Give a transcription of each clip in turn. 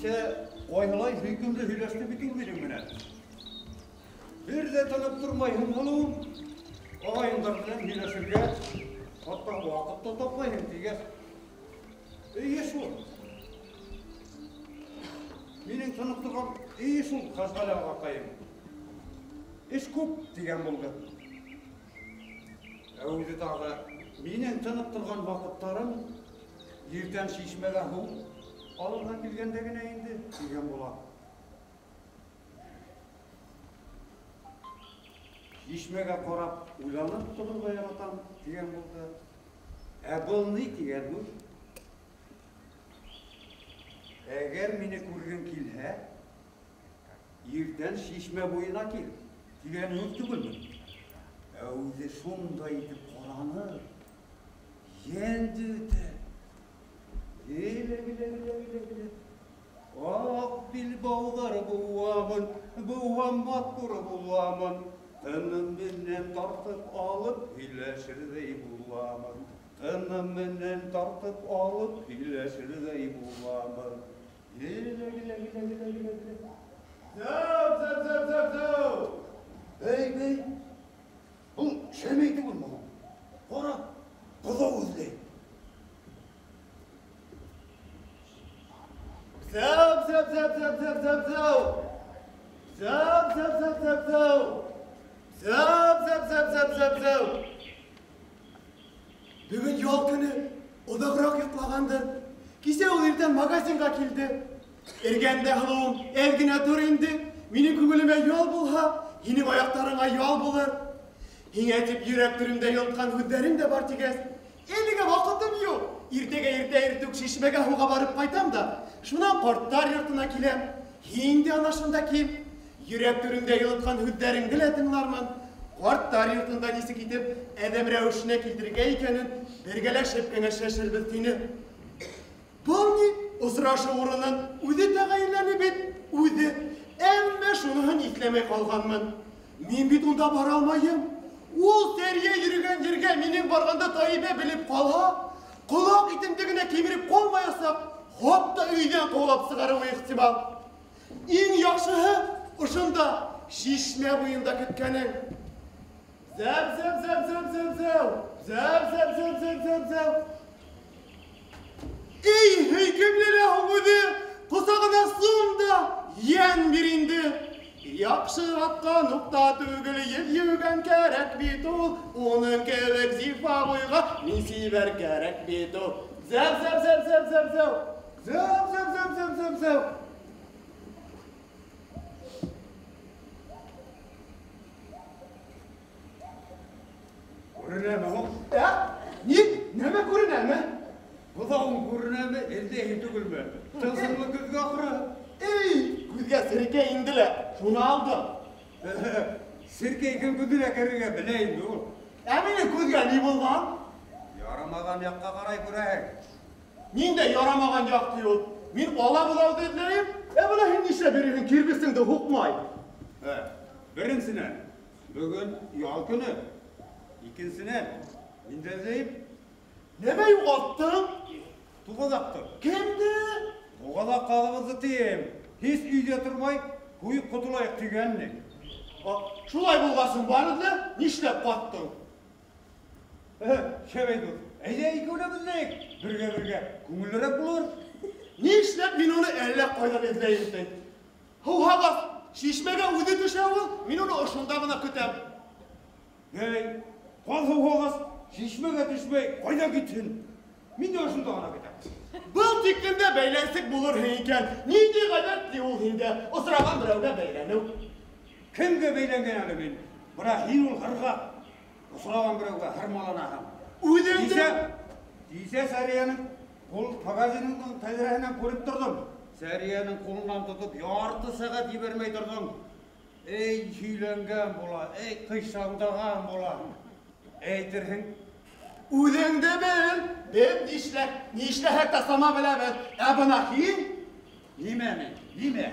Кисә ҡайһылай һөйкөмлө һөйләште бит ул минең менән. Бер ҙә тынып тормайһың, һылыуым. Ағайыңдар менән һөйләшергә хатта ваҡыт та тапмайһың тигәс. Эйе шул. Минең тынып торған эйе шул, Хәжғәле ағаҡайым. Эш күп тигән булды. Ә үҙе тағы минең тынып торған ваҡыттарым иртән шишмәгә һыу алырға килгәндә генә инде тигән була. Шишмәгә ҡарап уйланып торорға яратам тигән булды. Ә был ни тигән һүҙ? Әгәр мине күргең килһә, иртән шишмә буйына кил тигән һүҙ түгелме? Ә үҙе шундай итеп ҡараны, йәнде үтә. Гелә, гелә, гелә, гелә, гелә. Аҡ билбауҙар быуамын, быуам матур буламын. Тыным менән тартып алып һөйләшерҙәй буламын. Тыным менән тартып алып һөйләшерҙәй буламын. Гелә, гелә, гелә, гелә, гелә, гелә. Зәү, зәү, зәү, зәү, зәү. Бей, бей. Был Шәмей түгелме һуң? Ҡара, быҙау эҙләй. Зәү, зәү, зәү, зәү, зәү, зәү, зәү. Зәү, зәү, зәү, зәү, зәү. Зәү, зәү, зәү, зәү, зәү, зәү. Бөгөн ял көнө, оҙағыраҡ йоҡлағандыр. Кисә ул иртән магазинға килде. Эргәндә һылыуым, әҙ генә тор инде. Минең күңелемә ял булһа, һинең аяҡтарыңа ял булыр. Һиңә тип йөрәк түремдә йолтҡан һүҙҙәрем дә бар тигәс, әлегә ваҡытым юҡ. Иртәгә иртә иртүк шишмәгә һыуға барып ҡайтам да, шунан ҡарттар йортона киләм. Һин дә ана шунда кил. Йөрәк түреңдә йылытҡан һүҙҙәреңде лә тыңлармын. Ҡарттар йортонда нисек итеп әҙәм рәүешенә килтерергә икәнен бергәләшеп кәңәшләшербеҙ тине. Был ни? Осрашыу урынын үҙе тәғәйенләне бит, үҙе. Әммә шуныһын иҫләмәй ҡалғанмын. Мин бит унда бара алмайым. Ул Сәрйә йөрөгән ергә минең барғанда Таибә белеп ҡалһа, ҡолаҡ итемде генә кимереп ҡалмаясаҡ, хатта өйҙән ҡыуалап сығарыуы ихтимал. Иң яҡшыһы ошонда шишмә буйында көткәнең. Зәп, зәп, зәп, зәп, зәп, зәп. Зәп, зәп, зәп, зәп, зәп, зәп. Эй, һөйкөмлө лә һуң үҙе, ҡосағына сум да йән бир инде. Яҡшы атҡа нуҡта түгел, йөҙ йүгән кәрәк бит ул. Уның кеүек зифа буйға мин сибәр кәрәк бит ул. Зәп, зәп, зәп, зәп, зәп, зәп. Зәп, зәп, зәп, зәп, зәп, зәп. Күренәме һуң? Ә? Ни? Нәмә күренәме? Быҙауың күренәме, эҙләйһең түгелме? Тылсымлы көҙгө ахыры. Эй, күҙгә серкә инде лә, шуны алдым. Серкә икән күҙенә керергә белә инде ул. Ә минең күҙгә ни булған? Ярамаған яҡҡа ҡарай күрәһең. Ниндәй ярамаған яҡ ти ул? Мин ала быҙауҙы эҙләйем. Ә бына һин нишләп йөрөйһөң, кирбесеңде һуҡмай? Беренсенән, бөгөн ял көнө. Икенсенән, мин дә эҙләйем. Нәмә юғалттың? Туғаҙаҡты. Кемде? Туғаҙаҡ ҡағыҙҙы тием. Һис өйҙә тормай, һуйып ҡотолайыҡ тигәнлек. Шулай булғасын бар эҙлә, нишләп ҡаттың? Шәбәй дуҫ, әйҙә икәүләп эҙләйек. Бергә-бергә күңеллерәк булыр. Нишләп мин уны әллә ҡайҙан эҙләйем ти? Һыуһағас, шишмәгә үҙе төшә ул, мин уны ошонда ғына көтәм. Эй, ҡал һыуһағас, шишмәгә төшмәй, ҡайҙа китһен? Мин дә ошонда ғына көтәм. Был тиклемдә бәйләнсек булырһың икән. Ниндәй ғәҙәт ти ул һиндә? Осраған берәүгә бәйләнеү. Кемгә бәйләнгән әле мин? Бына һин ул һырға. Осраған берәүгә һырмаланаһың. Үҙеңде Кисә Сәриәнең ҡул магазинының тәҙрәһенән күреп торҙом. Сәриәнең ҡулынан тотоп ярты сәғәт ебәрмәй торҙоң. Эй, һөйләнгән була, эй, ҡыйшаңдаған була. Әйтерһең. Үҙеңде бел. Беҙ нишләһәк тә сама беләбеҙ. Ә бына һин? Нимә мин? Нимә?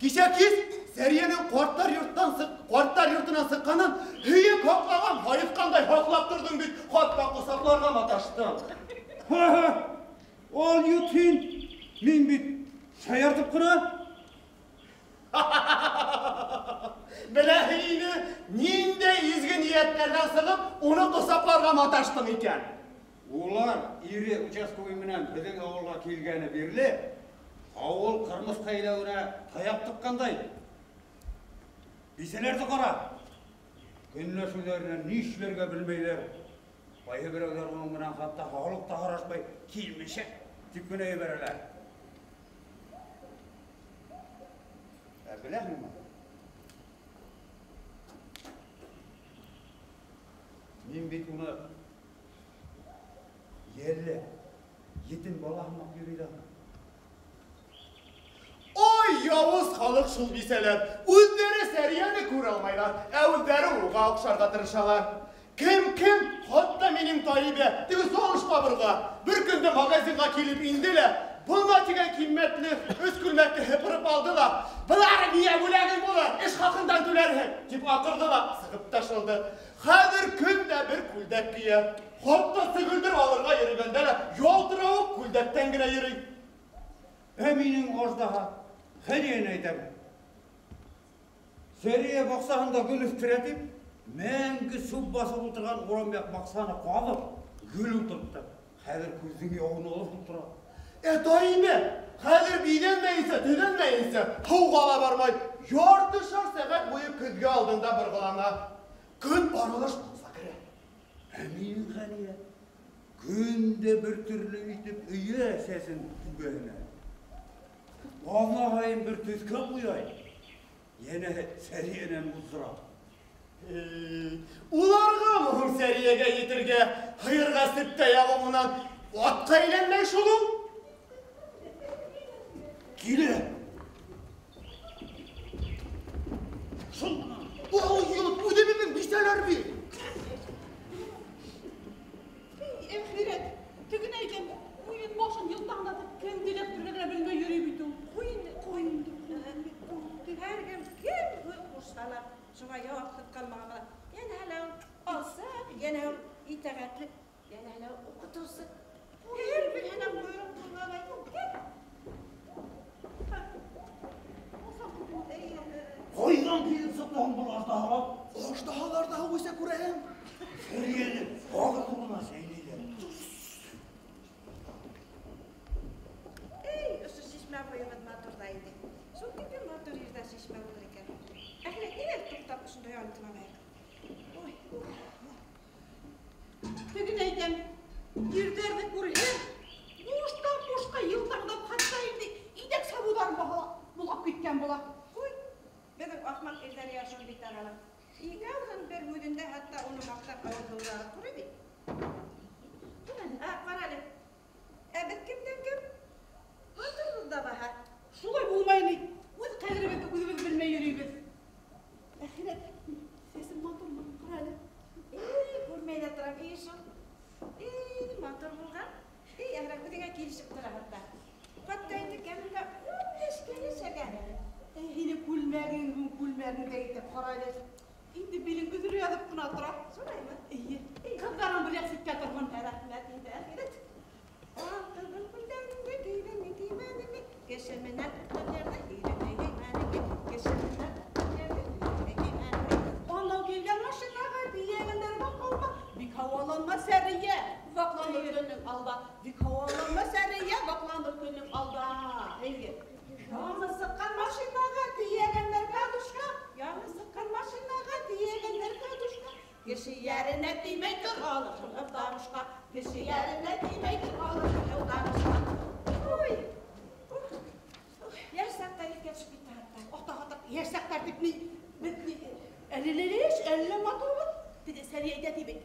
Кисә кис Сәриәнең ҡарттар йортонан сыҡҡанын һөйөп һаҡлаған, һайыҫҡандай һаҡлап торҙоң бит, хатта ҡосаҡларға маташтың. Ха-ха! Ал йот һин! Мин бит Шаяртып ҡына. Беләһең инде, ниндәй изге ниәттәрҙән сығып, уны ҡосаҡларға маташтың икән. Улар ире участковый менән беҙҙең ауылға килгәне бирле, ауыл ҡырмыҫҡа иләүенә таяҡ тыҡҡандай. Бисәләрҙе ҡара. Көнләшеүҙәренән ни эшләргә белмәйҙәр. Ҡайһы берәүҙәр уның менән хатта һаулыҡ та һорашмай, килмешәк тип кенә ебәрәләр. Ә беләһеңме? Мин бит уны йәллә, етем бала һымаҡ йөрөй ҙә. Ой, яуыз халыҡ шул бисәләр. Үҙҙәре Сәрийәне күрә алмайҙар, ә үҙҙәре уға оҡшарға тырышалар. Кем, кем, хатта минең Таибә, теге салыш табырға. Бер көндө магазинға килеп инде лә, бына тигән ҡиммәтле өс күлмәкте һыпырып алды ла, былары миңә бүләгең булыр, эш хаҡындан түләрһең, тип аҡырҙы ла, сығып ташлады. Хәҙер көн дә бер күлдәк кейә. Хатта сөгөлдөр алырға йөрөгәндә лә ялтырауыҡ күлдәктән генә йөрөй. Ә минең аждаһа, Хәлиәне әйтәм. Сәрия баҡсаһында гөл үҫтерә тип, мәңге сүп баҫып ултырған урам яҡ баҡсаны ҡаҙып, гөл ултыртты. Хәҙер күҙҙең яуын алып ултыра. Ә Таибә, хәҙер биҙәнмәйенсә, төҙәнмәйенсә, һыуға ла бармай, яртышар сәғәт буйы көҙгө алдында борғолана. Көн аралаш булса керә. Ә минең Хәлиә көн дә бер төрлө итеп өйә сәсен түбәһенә. Аҙна һайын бер төҫкә буяй. Йәнә Сәрийәнән уҙҙыра. Уларға һуң Сәрийәгә етергә, һыйырға сөт тә яғыуынан атҡа әйләнмәй шул ул. Килә. Шул. Ул йылып үҙебеҙҙең бисәләр бит. Эй, әхирәт, тегене әйтәм, уйын башын йылтаңлатып, кемде эләктерергә генә белмәй йөрөй бит ул. Ҡуй инде, ҡуй инде, ҡуй инде, ҡуй инде. Һәр кем кем һүҙ ҡушһа ла, шуңа яуапһыҙ ҡалмаған бала. Йәнә лә ул алсаҡ, йәнә ул итәғәтле, йәнә лә ул уҡытыусы. Һәр береһенә бойороҡ булғандай. Ҡайҙан килеп сыҡты һуң был аждаһалар? Аждаһалар ҙа үҫә күрәһең. Сәрийәне ағыҙ ҡулына сәйнәйҙәр. Эй, ошо шишмә буйыбыҙ матур ҙа инде. Шул тиклем матур ерҙә шишмә булыр икән. Әхирәт, ниңә туҡтап ошонда ялын алайыҡ? Ой. Тегене әйтәм, ерҙәрҙе күрһәң, буштан бушҡа йылтаңдап хатта инде итәк сабыуҙарын булап киткән була. Ҡуй, беҙҙең ахмаҡ ирҙәр яшын бит ағалам. Икәүһен бер һүҙендә хатта уны маҡтап ауыҙ һыуҙары ҡорой бит. Ә, ҡара әле. Ә беҙ кемдән кем? Матурбыҙ ҙа баһа. Шулай булмай ни? Үҙ ҡәҙеребеҙҙе үҙебеҙ белмәй йөрөйбөҙ. Әхирәт, сәсең матурмы? Ҡара әле. Эй, күрмәй ҙә торам, эй, шул. Эй, матур булған. Эй, әхирәт, үҙеңә килешеп тора хатта. Хатта инде кәмендә 15 йәшәгән. Эй, һинең күлмәгең, һуң күлмәгең дә итеп ҡара әле. Инде билең өҙөлә яҙып ҡына тора. Шулаймы? Эйе. Ҡыҙҙарың бер яҡ ситкә торһон. Рәхмәт инде, әхирәт. Алтын күлдәгеңде кейҙем, кеймәнем. Кеше менән үткән ерҙә өйрәнә кеймәнем. Кеше менән үткән ерҙә өйрәнә кеймәнем. Анау килгән машинаға тейәгәндәр ваҡланма. Бик һауаланма, Сәрийә, ваҡланыр көнөң алда. Бик һауаланма, Сәрийә, ваҡланыр көнөң алда. Эйе. Яңы сыҡҡан машинаға тейәгәндәр кадушка. Яңы сыҡҡан машинаға тейәгәндәр кадушка. Кеше йәренә теймәй тор, алышырға табышҡа. Кеше йәренә теймәй тор, алышырға табышҡа. Ой. Йәш саҡтар иҫкә төшөп китте хатта. Ата, ата, йәш саҡтар тип ни? Беҙ ни? Әле лә йәш, әле лә матурбыҙ. Теге Сәрийә әйтә ти бит.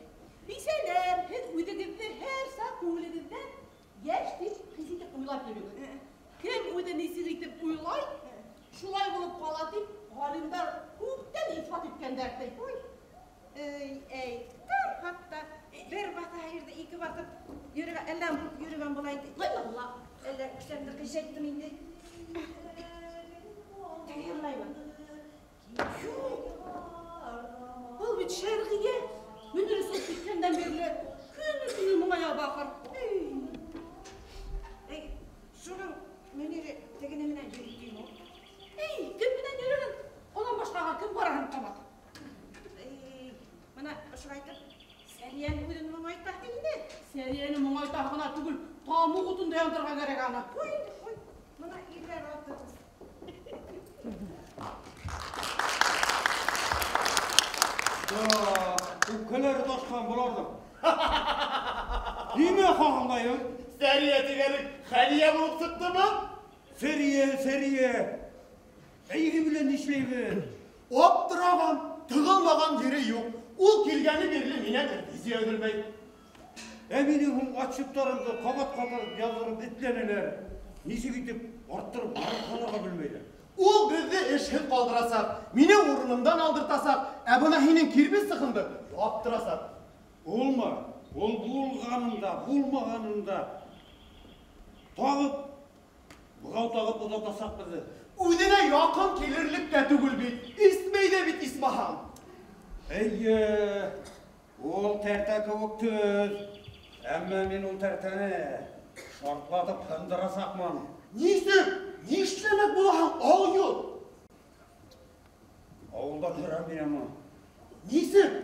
Бисәләр, һеҙ үҙегеҙҙе һәр саҡ күңелегеҙҙән йәш тип хис итеп уйлап йөрөгөҙ. Кем үҙе нисек итеп уйлай, шулай булып ҡала тип ғалимдар күптән иҫбат иткәндәр ти. Ой. Эй, эй, тор хатта бер баҫа ерҙе ике баҫып йөрөгән, әллә йөрөгән була инде. Ой, Алла. Әллә күсәмде ҡыйшайттым инде. Теге йырлаймы? Юҡ. Был бит Шәрғиә. Мөнир сығып киткәндән бирле көнө төнө моңая баҡыр. Эй, шуның Мөнир тегене йөрөй ул? Эй, кем менән йөрөһөн? Унан башҡаға кем бараһын ҡабат? Эй, бына ошолайтып Сәрияне үҙен моңайтаһы ине. Сәрияне моңайтаһы ғына түгел, тамуҡ утын да яндырырға кәрәк аны. Ҡуй инде, ҡуй. Бына ирҙәр артығыҙ. Үпкәләре ташҡан быларҙың. Нимә хаҡындайым? Сәрия тигәнең Хәниә булып сыҡтымы? Сәрия, Сәрия. Әйге белән нишләйбеҙ? Аптыраған, тығылмаған ере юҡ. Ул килгәне бирле минән ревизия өҙөлмәй. Ә минең һуң отчеттарымды ҡабат-ҡабат яҙҙырып этләнәләр. Нисек итеп арттырып барып ҡалырға белмәйҙәр. Ул беҙҙе эшһеҙ ҡалдырасаҡ, мине урынымдан алдыртасаҡ, ә бына һинең кирбес сығыңды яптырасаҡ. Улмы? Ул булғанын да, булмағанын да тағып, бығау тағып оҙатасаҡ беҙҙе. Үҙенә яҡын килерлек тә түгел бит, эсмәй ҙә бит исмаһам. Эйе, ул тәртә кеүек төҙ. Әммә мин ул тәртәне шартлатып һындырасаҡмын. Нисек? Нишләмәк булаһың, алйот? Ауылдан һөрәм мин уны. Нисек?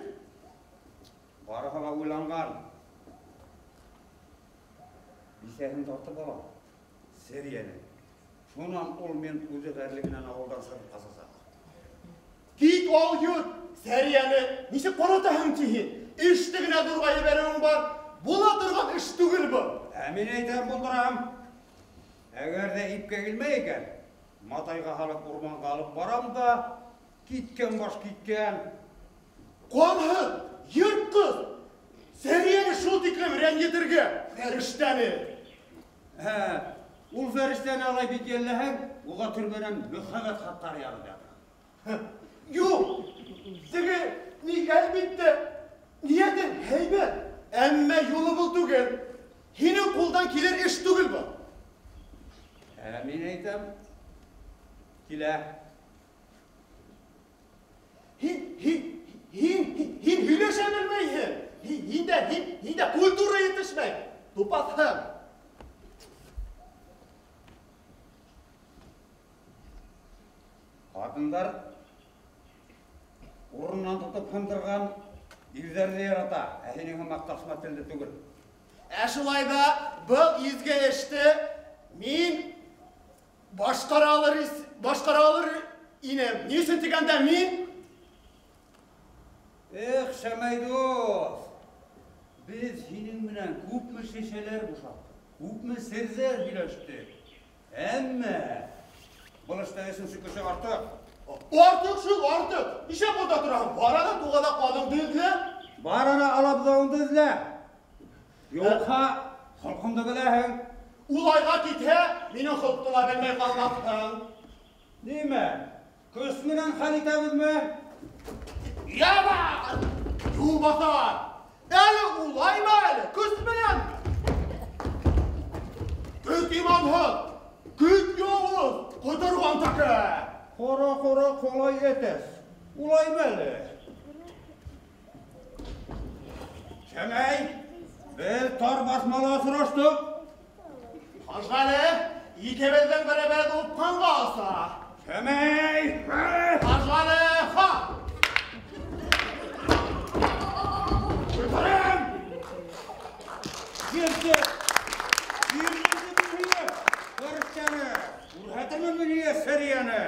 Барыһы ла уйланған. Бисәһен тартып алам. Сәрияне. Шунан ул мин үҙе ғәрлегенән ауылдан сығып ҡасасаҡ. Кит, алйот! Сәрияне нисек ҡаратаһың ти һин? Эште генә ҙурға ебәреүең бар. Була торған эш түгел был. Ә мин әйтәм, булдырам. Әгәр ҙә ипкә килмәй икән, матайға һалып урманға алып барам да, киткән баш киткән. Ҡанһыҙ, йыртҡыс! Сәрияне шул тиклем рәнйетергә, фәрештәне! Ә, ул фәрештәне алай бик йәлләһәң, уға төрмәнән мөхәббәт хаттары яҙып ятыр. Юҡ, теге ни, әлбиттә, ниәтең һәйбәт, әммә юлы был түгел. Һинең ҡулдан килер эш түгел был. Ә мин әйтәм, килә. Һин һөйләшә белмәйһең. Һиндә культура етешмәй. Тупаҫһың. Ҡатындар урынынан тотоп һындырған ирҙәрҙе ярата, ә һинең һымаҡ тасма телле түгел. Ә шулай ҙа был изге эште мин башҡара алыр инем. Ни өсөн тигәндә мин? Эх, Шәмәй дуҫ, беҙ һинең менән күпме шешәләр бушаттыҡ, күпме серҙәр һөйләштек. Әммә был эштә өсөнсө кеше артыҡ. Артыҡ шул, артыҡ. Нишләп унда тораһың? Бар ана туғана ҡаҙыңды эҙлә. Бар ана алабыҙауыңды эҙлә. Юҡһа, холҡоңдо беләһең. Улайға китһә, минең холҡто ла белмәй ҡалмаҫһың. Нимә? Көс менән хәл итәбеҙме? Яба! Юлбаҫар! Әле улаймы әле? Көс менәнме? Көт иманһыҙ, көт яуыз, ҡоторған тәкә! Ҡара-ҡара ҡалай әтәс, улаймы әле? Шәмәй, беҙ тар баҫмала осраштыҡ. Хажғәле, икебеҙҙең беребеҙ упҡынға оса. Шәмәй! Хажғәле, ха! Көтөрөм! Бирҙе! Бирҙе мин һиңә, фәрештәне! Күрһәтермен мин һиңә Сәрияне!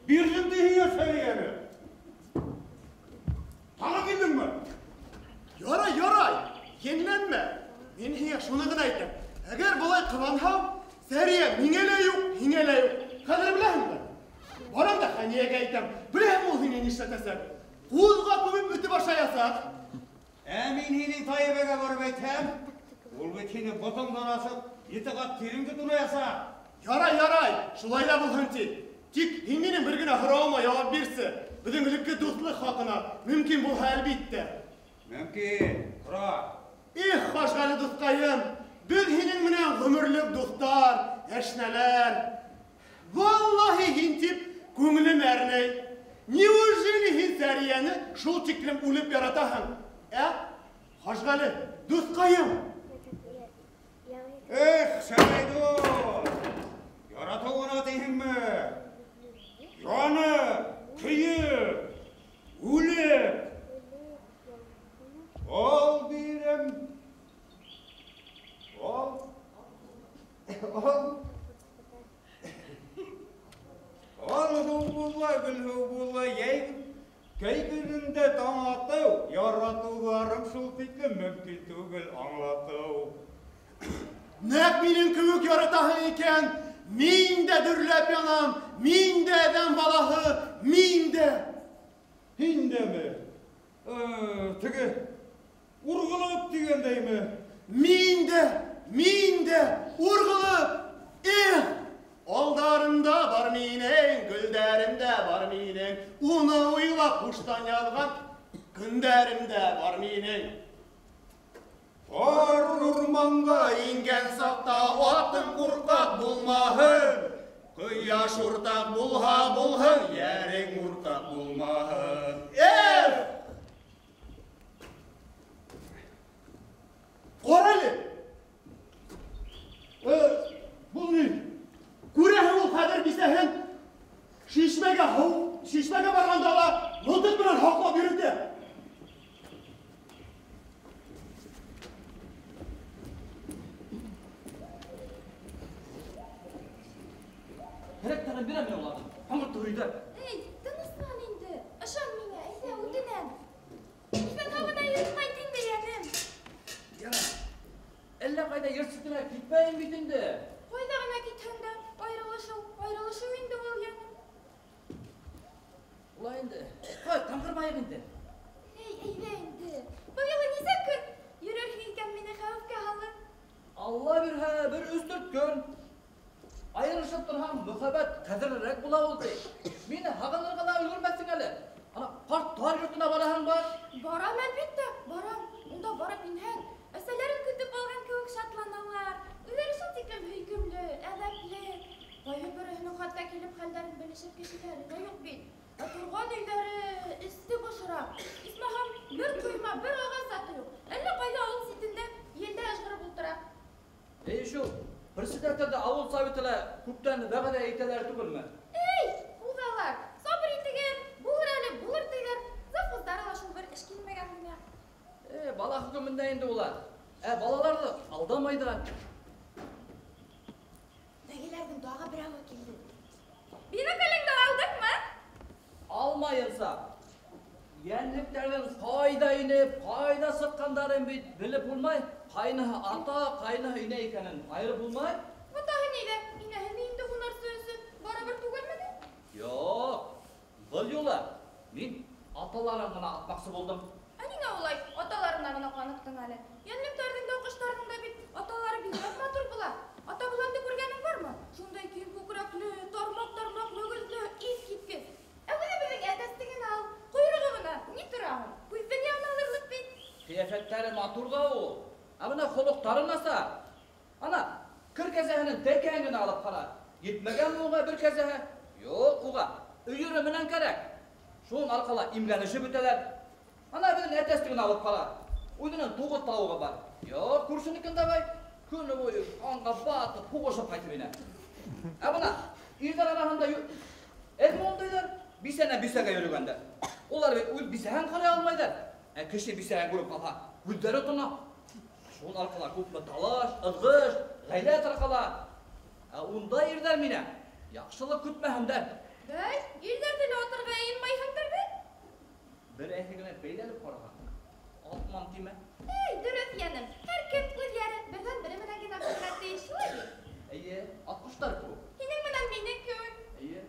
Бирҙем дә һиңә Сәрияне! Тағы килдеңме? Ярай, ярай, енләнмә. Мин һиңә шуны ғына әйтәм. Әгәр былай ҡыланһаң, Сәрия миңә лә юҡ, һиңә лә юҡ. Хәҙер беләһеңме? Барам да Хәниәгә әйтәм. Беләһеңме ул һине нишләтәсәк? Ҡулға күмеп өтөп ашаясаҡ. Ә мин һинең Тайыбәгә барып әйтһәм, ул бит һине ботоңдан асып, ете ҡат тиреңде тунаясаҡ. Ярай, ярай, шулай ҙа булһын ти. Тик һин минең бер генә һорауыма яуап бирсе. Беҙҙең элекке дуҫлыҡ хаҡына мөмкин булһа, әлбиттә. Мөмкин, һора. Их, Хажғәле дуҫҡайым, беҙ һинең менән ғүмерлек дуҫтар, әшнәләр. Валлаһи һин тип күңелем әрней. Неужели һин Сәрияне шул тиклем үлеп яратаһың? Ә? Хажғәле, дуҫҡайым. Эх, Шәмәй дуҫ, яратыу ғына тиһеңме? була, гөлһыу була, йәй кәй көнөндә таң атыу, яратыуҙарым шул тиклем мөмкин түгел аңлатыу. Нәҡ минең кеүек яратаһың икән, мин дә дөрләп янам, мин дә әҙәм балаһы, мин дә. Һин дәме? Теге урғылып тигәндәйме? Мин дә, мин дә урғылып. Эх, алдарымда бар минең, гөлдәремдә бар минең, уны уйлап һуштан яҙған көндәремдә бар минең. Ар урманға ингән саҡта атың ҡурҡаҡ булмаһын, ҡояш уртаҡ булһа булһын, йәрең уртаҡ булмаһын. Эх! Ҡара әле! Был ни? Күрәһең ул хәҙер бисәһен шишмәгә һыу, шишмәгә барғанда ла мылтыҡ менән һаҡлап йөрөтә. Кәрәктәрен бирәм мин уларҙың. Ҡаңғырт өйҙә. Эй, тыныслан инде. Ышан миңә, әйҙә, үтенәм. Иҫән-һау ғына йөрөп ҡайт инде, йәнем. Ярай. Әллә ҡайҙа ер ситенә китмәйем бит инде. Ҡайҙа ғына китһәң дә, айырылышыу, айырылышыу инде ул, йәнем. Улай инде. Ҡай, ҡаңғырмайыҡ инде. Эй, әйҙә инде. Был юлы нисә көн йөрөрһөң икән мине хәүефкә һалып? Алла бирһә, бер өс-дүрт көн. Айырылышып торһаң, мөхәббәт ҡәҙерлерәк була ул, ти. Мине һағынырға ла өлгөрмәҫһең әле. Ана ҡарттар йортона бараһың бар. Барам, әлбиттә, барам. Унда барып инһәң, әсәләрен көтөп алған кеүек шатланалар. Үҙҙәре шул тиклем һөйкөмлө, әҙәпле. Ҡайһы береһенең хатта килеп хәлдәрен белешер кешеләре лә юҡ бит. Ә торған өйҙәре эсте бошора. Исмаһам, бер ҡойма, бер ағас заты юҡ. Әллә ҡайҙа ауыл ситендә елдә ыжғырып ултыра. Эй, шул председателде ауыл советы ла күптән вәғәҙә итәләр түгелме? Эй, уҙалар, сабыр итегеҙ, булыр әле, булыр тиҙәр. Завхоздары ла шул бер эш килмәгән генә. Бала хөкөмөндә инде улар. Ә балаларҙы алдамай ҙа. Тегеләрҙең тағы берәүе килде. Биноклеңде алдыңмы? Алмайынса. Йәнлектәрҙең ҡайҙа инеп, ҡайҙа сыҡҡандарын бит белеп булмай. Ҡайныһы ата, ҡайныһы инә икәнен айырып булмай. Атаһы нигә, инәһе ни инде һунарсы өсөн барыбер түгелме ни? Юҡ, был юлы мин аталарын ғына атмаҡсы булдым. Ә ниңә улай аталарына ғына ҡаныҡтың әле? Йәнлектәрҙең дә, ҡоштарҙың да бит аталары бигерәк матур була. Ата боланды күргәнең бармы? Шундай киң күкрәкле, тармаҡ-тармаҡ мөгөҙлө, иҫ киткес. Ә үҙебеҙҙең әтәстеген ал, ҡойроғо ғына ни тора һуң? Күҙҙең яуын алырлыҡ бит. Ҡиәфәттәре матур ҙа ул. Ә бына холоҡтары насар. Ана, кер кәзәһенең тәкәһен генә алып ҡара. Етмәгәнме уға бер кәзәһе? Юҡ, уға өйөрө менән кәрәк. Шуның арҡала имгәнешеп бөтәләр. Ана беҙҙең әтәстеген алып ҡара. Үҙенең туғыҙ тауығы бар. Юҡ, күршенекен дә бай. Көнө буйы ҡанға батып, һуғышып ҡайтып инә. Ә бына ирҙәр араһында әҙме ундайҙар? Бисәнән бисәгә йөрөгәндәр. Улар бит үҙ бисәһен ҡарай алмайҙар. Ә кеше бисәһен күреп ҡалһа, күҙҙәре тона. Шул арҡала күпме талаш, ыҙғыш, ғаилә тарҡала. Ә ундай ирҙәр минән яҡшылыҡ көтмәһендәр. Бәй, ирҙәрҙе лә атырға йыйынмайһыңдыр бит? Бер әйһе генә бәйләнеп ҡараған. Атмам тимә. Эй, дөрөҫ, йәнем. Һәр кем үҙ йәре берҙән-бере менән генә булырға тейеш, шулай бит? Эйе, атҡоштар кеүек. Һинең менән минең кеүек. Эйе.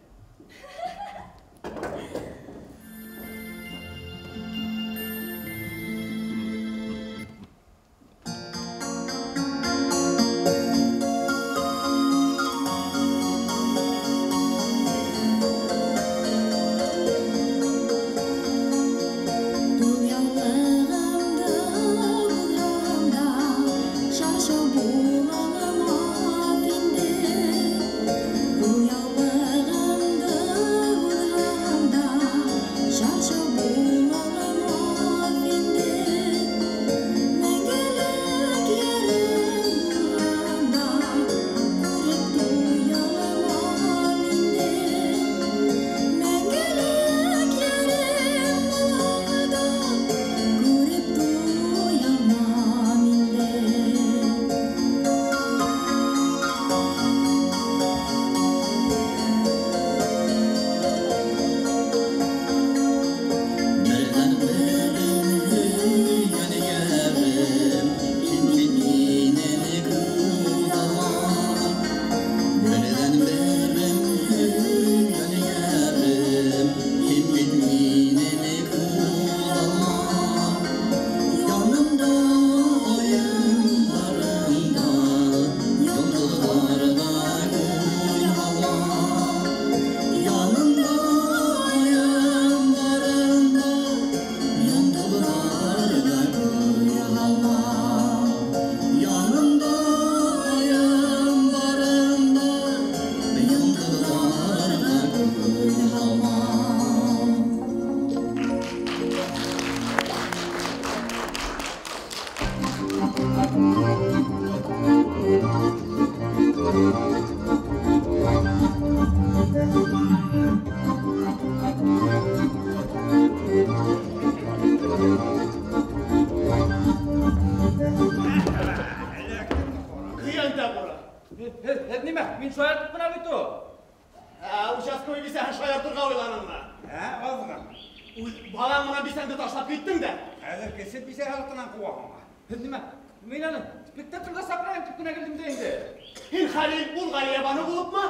Шаршау була алмаҫ инде. Был яулығымды Участковый бисәһен шаяртырға уйланыңмы? Ә, аҙғын. Үҙ балаң менән бисәңде ташлап киттең дә. Хәҙер кесе бисә артынан ҡыуаһың. Һеҙ нимә? Мин аны спектаклгә саҡырайым тип кенә килдем дә инде. Һин Хәлил, ул Ғәлиәбаныу булыпмы?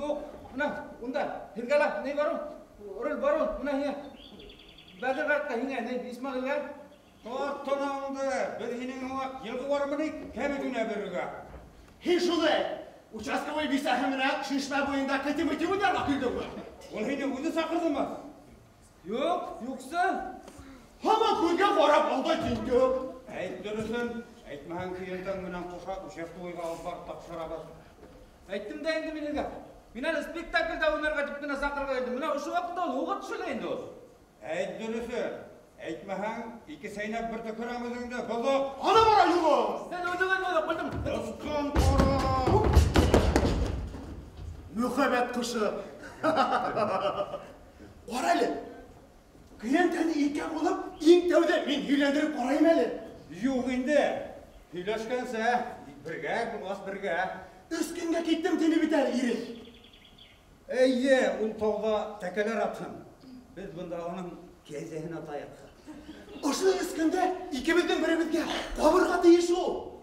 Юҡ, бына унда һеҙгә лә ни бар ул? Роль бар ул, бына һиңә. Бәҙер ҡартҡа һиңә, ни Исмәғилгә. Тарт танауыңды, беҙ һинең һымаҡ йылғы бармы ни кәмитеңә бирергә. Һин шуны әйт. Участковый бисәһе менән шишмә буйында кәте-мөте уйнарға килдеңме? Ул һине үҙе саҡырҙымы? Юҡ, юҡсы. Һаман күҙгә ҡарап алдай инде. Әйт дөрөҫөн, әйтмәһәң көйәнтәң менән ҡуша участковыйға алып барып тапшырабыҙ. Әйттем дә инде мин һеҙгә. Мин әле спектаклдә уйнарға тип кенә саҡырға килдем. Бына ошо ваҡытта ул һыуға төшә лә инде ул. Әйт дөрөҫөн, әйтмәһәң ике сәйнәп бер төкөрәм үҙеңде, боҙоҡ. Ана бара юлың. Һин үҙең боҙоҡ, белдем. Ысҡын ҡара. Мөхәббәт ҡошо. Ҡара әле. Көйәнтәне икәү булып, иң тәүҙә мин һөйләндереп ҡарайым әле. Юҡ инде. Һөйләшкәнсә, бергә булғас бергә. Өс көнгә киттем тине бит әле ире. Эйе, ул тауҙа тәкәләр атһын. Беҙ бында уның кәзәһен атайыҡ. Ошо өс көндә икебеҙҙең беребеҙгә ҡабырға тейеш ул.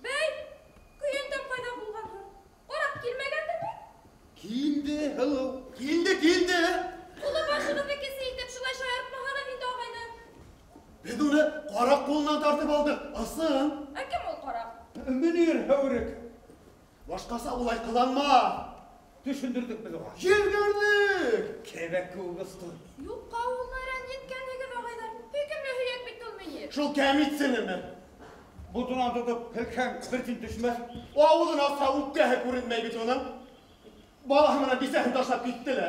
Бәй, көйәнтәм ҡайҙа булған һуң? Ҡараҡ килмәгәндер бит? Килде, һылыу. Килде, килде. Ҡулы башығыҙҙы кесе итеп шулай шаяртмаһағыҙ инде, ағайҙар. Беҙ уны ҡараҡ ҡулынан тартып алдыҡ. Ысын. Ә кем ул ҡараҡ? Мөнир һәүрек. Башҡаса улай ҡыланма. Төшөндөрҙөк беҙ уға. Елгерҙек. Кәбәк кеүек осто. Юҡҡа уны рәнйеткәнһегеҙ, ағайҙар. Һөйкөмлө һөйәк бит ул Мөнир. Шул кәмитсенеме? Ботонан тотоп һелкһәң бер тин төшмәҫ. Ауыҙын асһа үпкәһе күренмәй бит уның. Балаһы менән бисәһен ташлап китте лә.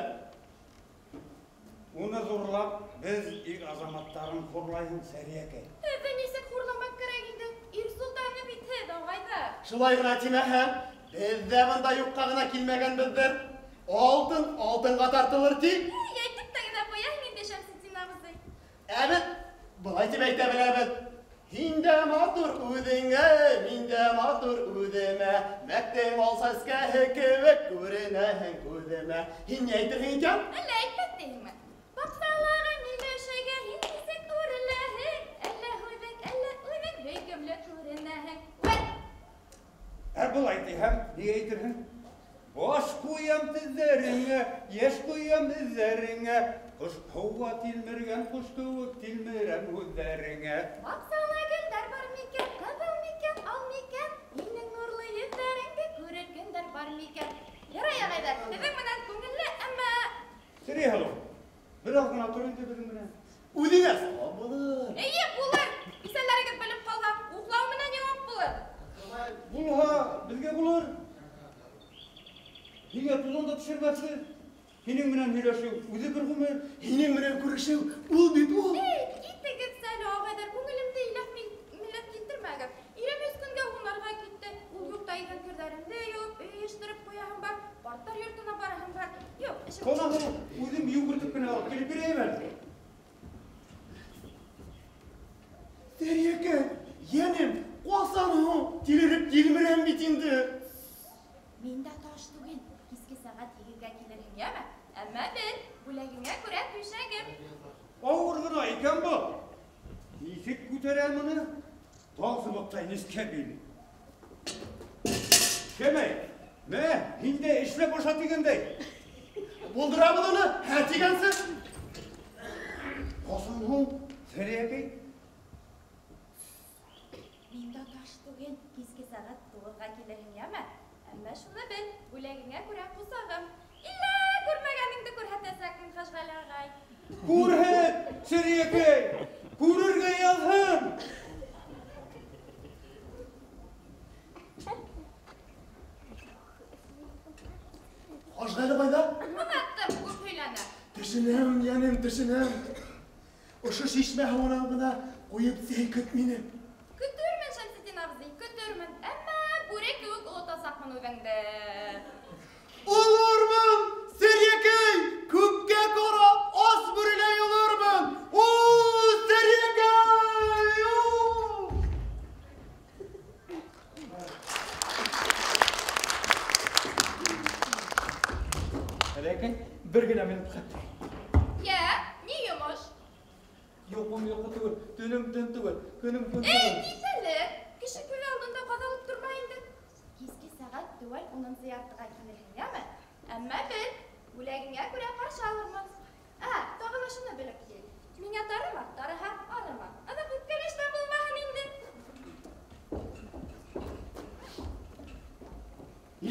Уны ҙурлап, беҙ ир азаматтарын хурлайһың, Сәриәкәй. Һеҙҙе нисек хурламаҡ кәрәк инде? Ир солтаны бит һеҙ, ағайҙар. Шулай ғына тимәһәм, беҙ ҙә бында юҡҡа ғына килмәгәнбеҙҙер. Алтын алтынға тартылыр ти. Эй, әйтеп тә генә ҡуяһың инде, Шәмсетдин абзый. Ә беҙ былай тип әйтә беләбеҙ. Һин дә матур үҙеңә, мин дә матур үҙемә. Мәктең алса эскәһе кеүек күренәһең күҙемә. Һин ни әйтерһең икән? Әллә әйтмәҫ тиһеңме? Баҡсалағы миләүшәгә һин нисек үреләһең? Әллә һүҙең, әллә үҙең һөйкөмлө күренәһең. Вәт! Ә былай тиһәм, ни әйтерһең? Баш ҡуям теҙҙәреңә, йәш ҡуям эҙҙәреңә. Ҡош һыуға тилмергән ҡош кеүек тилмерәм һүҙҙәреңә. Баҡсала гөлдәр бар микән, ҡыҙыл микән, ал микән? Һинең нурлы йөҙҙәреңде күрер көндәр бар микән? Ярай, ағайҙар, һеҙҙең менән күңелле, әммә Сәрия һылыу, бер аҙ ғына тор инде беҙҙең менән. Үҙеңә сауап булыр. Эйе, булыр. Бисәләрегеҙ белеп ҡалһа, уҡлау менән яуап булыр. Булһа, беҙгә булыр. Һиңә туҙан да төшөрмәҫбеҙ. Һинең менән һөйләшеү үҙе бер ғүмер. Һинең менән күрешеү ул бит ул. Эй, китегеҙ әле, ағайҙар, күңелемде иләҫ милләт килтермәгеҙ. Ирем өс көнгә һунарға китте. Ул юҡта иҙән керҙәремде йыуып, өй йыйыштырып ҡуяһым бар, ҡарттар йортона бараһым бар. Юҡ, эшем Ҡына һылыу, үҙем йүгертеп кенә алып килеп бирәйем әле. Сәриәкәй, йәнем, ҡасан һуң тилереп тилмерәм бит инде. Мин дә таш түгел, киске сәғәт һигеҙгә килерһең, йәме? Әммә бел, бүләгеңә күрә түшәгем. Ауыр ғына икән был. Нисек күтәрә быны? Тал сыбыҡтай нескә бил. Кемәй, мә, һин дә эшләп аша тигәндәй. Булдырабыҙ уны, һә тигәнсе. Ҡасан һуң, Сәриәкәй? Мин дә таш түгел, киске сәғәт туғыҙға килерһең, йәме? Әммә шуны бел, бүләгеңә күрә ҡосағым. Иллә күрмәгәнеңде күрһәтәсәкмен, Хәжғәле ағай. Күрһәт, Сәриәкәй, күрергә яҙһын. Хәжғәле ҡайҙа? Оноттом, күп һөйләнә. Төшөнәм, йәнем, төшөнәм. Ошо шишмә һыуынан ғына ҡуйып сәй көт мине. Көтөрмөн, Шәмсетдин абзый, көтөрмөн. Әммә бүре кеүек олотасаҡмын үҙеңде. Олормон, Сәриәкәй, күккә ҡарап ас бүреләй олормон. Йоҡом йоҡо түгел, төнөм төн түгел, көнөм көн түгел. Эй, кит әле! Кеше күҙ алдында ҡаҙалып торма инде. Киске сәғәт теүәл 10:30-ға килерһең, яме? Әммә бел, бүләгеңә күрә ҡаршы алырмын. Ә, тағы ла шуны белеп кил. Миңә тарыма, тарыһа арыма. Аҙаҡ үпкәләш тә булмаһын инде.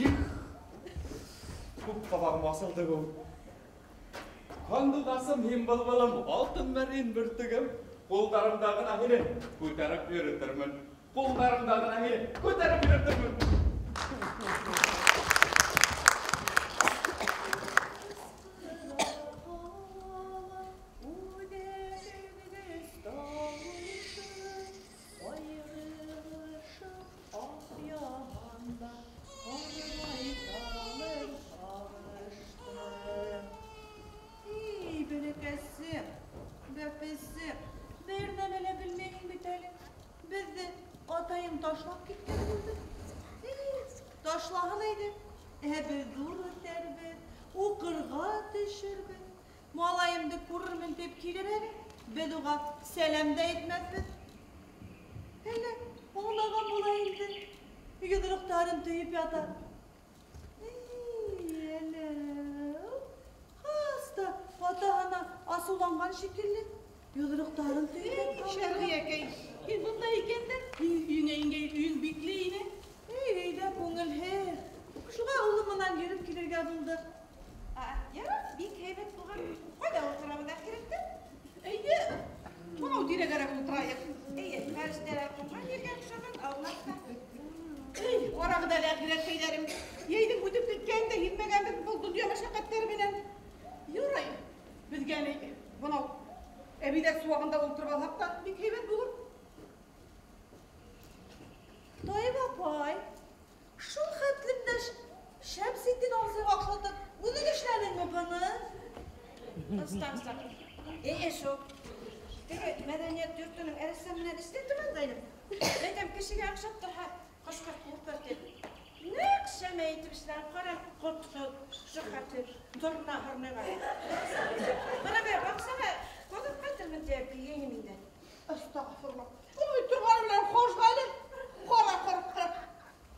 Их! Күп ҡабағым асылды кеүек. Һандуғасым һин былбылым, алтын мәрйен бөртөгөм. Ҡулдарымда ғына һине күтәреп йөрөтөрмөн. Ҡулдарымда ғына һине күтәреп йөрөтөрмөн. Сәләм дә әйтмәҫбеҙ. Әллә аңлаған була инде. Йоҙроҡтарын төйөп ята. Эй, әле. Хаста атаһына асыуланған шикелле. Йоҙроҡтарын төйөп ята. Шәрғиәкәй, һин бында икән дә, һинең өйөңә ингәй, өйөң бикле ине. Эй, өйҙә күңелһеҙ. Шуға улым менән йөрөп килергә булдыҡ. Ярар, бик һәйбәт булған. Ҡайҙа ултырабыҙ әхирәттә? Әйҙә, бынау тирәгәрәк ултырайыҡ. Эйе, фәрештәләр ҡунған ергә оҡшаған аулаҡта. Эй, ҡарағыҙ әле әхирәткәйҙәрем. Йәйҙең үтеп киткәнен дә һиҙмәгәнбеҙ был донъя мәшәҡәттәре менән. Ярай, беҙгә ни, бынау әбейҙәр сыуағында ултырып алһаҡ та бик һәйбәт булыр. Тайып апай, шул хәтлем дә Шәмсетдин абзыйға оҡшатып, үҙең эшләнеңме быны? Ыстаң-ыстаң. Эй, шул. Теге мәҙәниәт йортоноң рәссам менән эшләтеп алғайным. Әйтәм, кешегә оҡшап торһа, ҡош-ҡорт ултыр тип. Нәҡ шәмәй итеп эшләнеп, ҡара ҡотһоҙ, шөкәте, торна һорнайға. Бына бер баҡсаға ҡуҙып ҡайтырмын тип килгәйнем инде. Әстәғфирулла. Ой, торғаны менән хуш әле. Ҡара, ҡара, ҡара.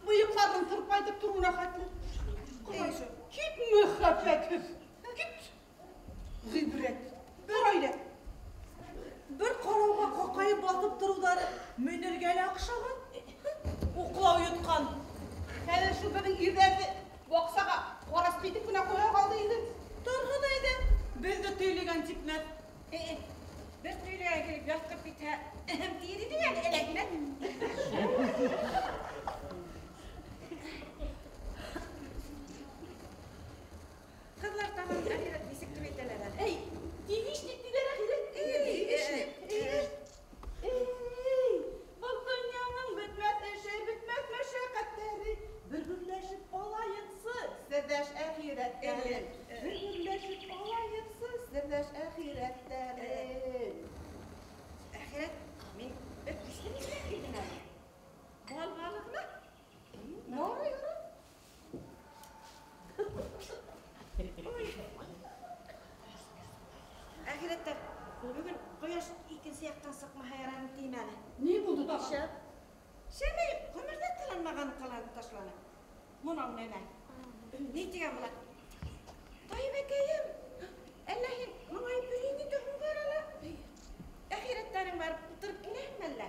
Мыйыҡларының тырпайтып тороуына хәтле. Эй, шул. Кит мөхәббәтһеҙ. Кит. Ғибрәт. Бер ғаилә. Бер ҡарауға ҡаҡайып батып тороуҙары менергә лә оҡшаған. Уҡлау йотҡан. Хәҙер шул беҙҙең ирҙәрҙе баҡсаға ҡарасҡы итеп кенә ҡуя ҡалды инде. Торһон әйҙә, беҙҙе төйләгән типмәҫ. Бер төйләгән килеп ятҡып китһә, эһем тиер инең әле, эләкмәҫ. Ҡыҙлар тамам әхирәт нисек тип әйтәләр әле? Эй, девичник тиҙәр әхирәт. Девичник. Эй, был донъяның бөтмәҫ эше, бөтмәҫ мәшәҡәттәре. Бер гөрләшеп алайыҡсы, серҙәш әхирәттәре. Бер гөрләшеп алайыҡсы, серҙәш әхирәттәре. Әхирәт, мин бер көслө нимә килдем әле? Бал балығына? Ярай, ярай. Әхирәттәр, бөгөн ҡояш икенсе яҡтан сыҡмаһа ярар тием әле. Ни булды тағы? Шәмәй ғүмерҙә таланмаған ҡаланы ташланы. Бынау нәмә? Ни тигән була? Тайбәкәйем, әллә һин моңайып йөрөйһөң инде һуңғы арала? Әхирәттәрең барып ултырып киләһеңме әллә?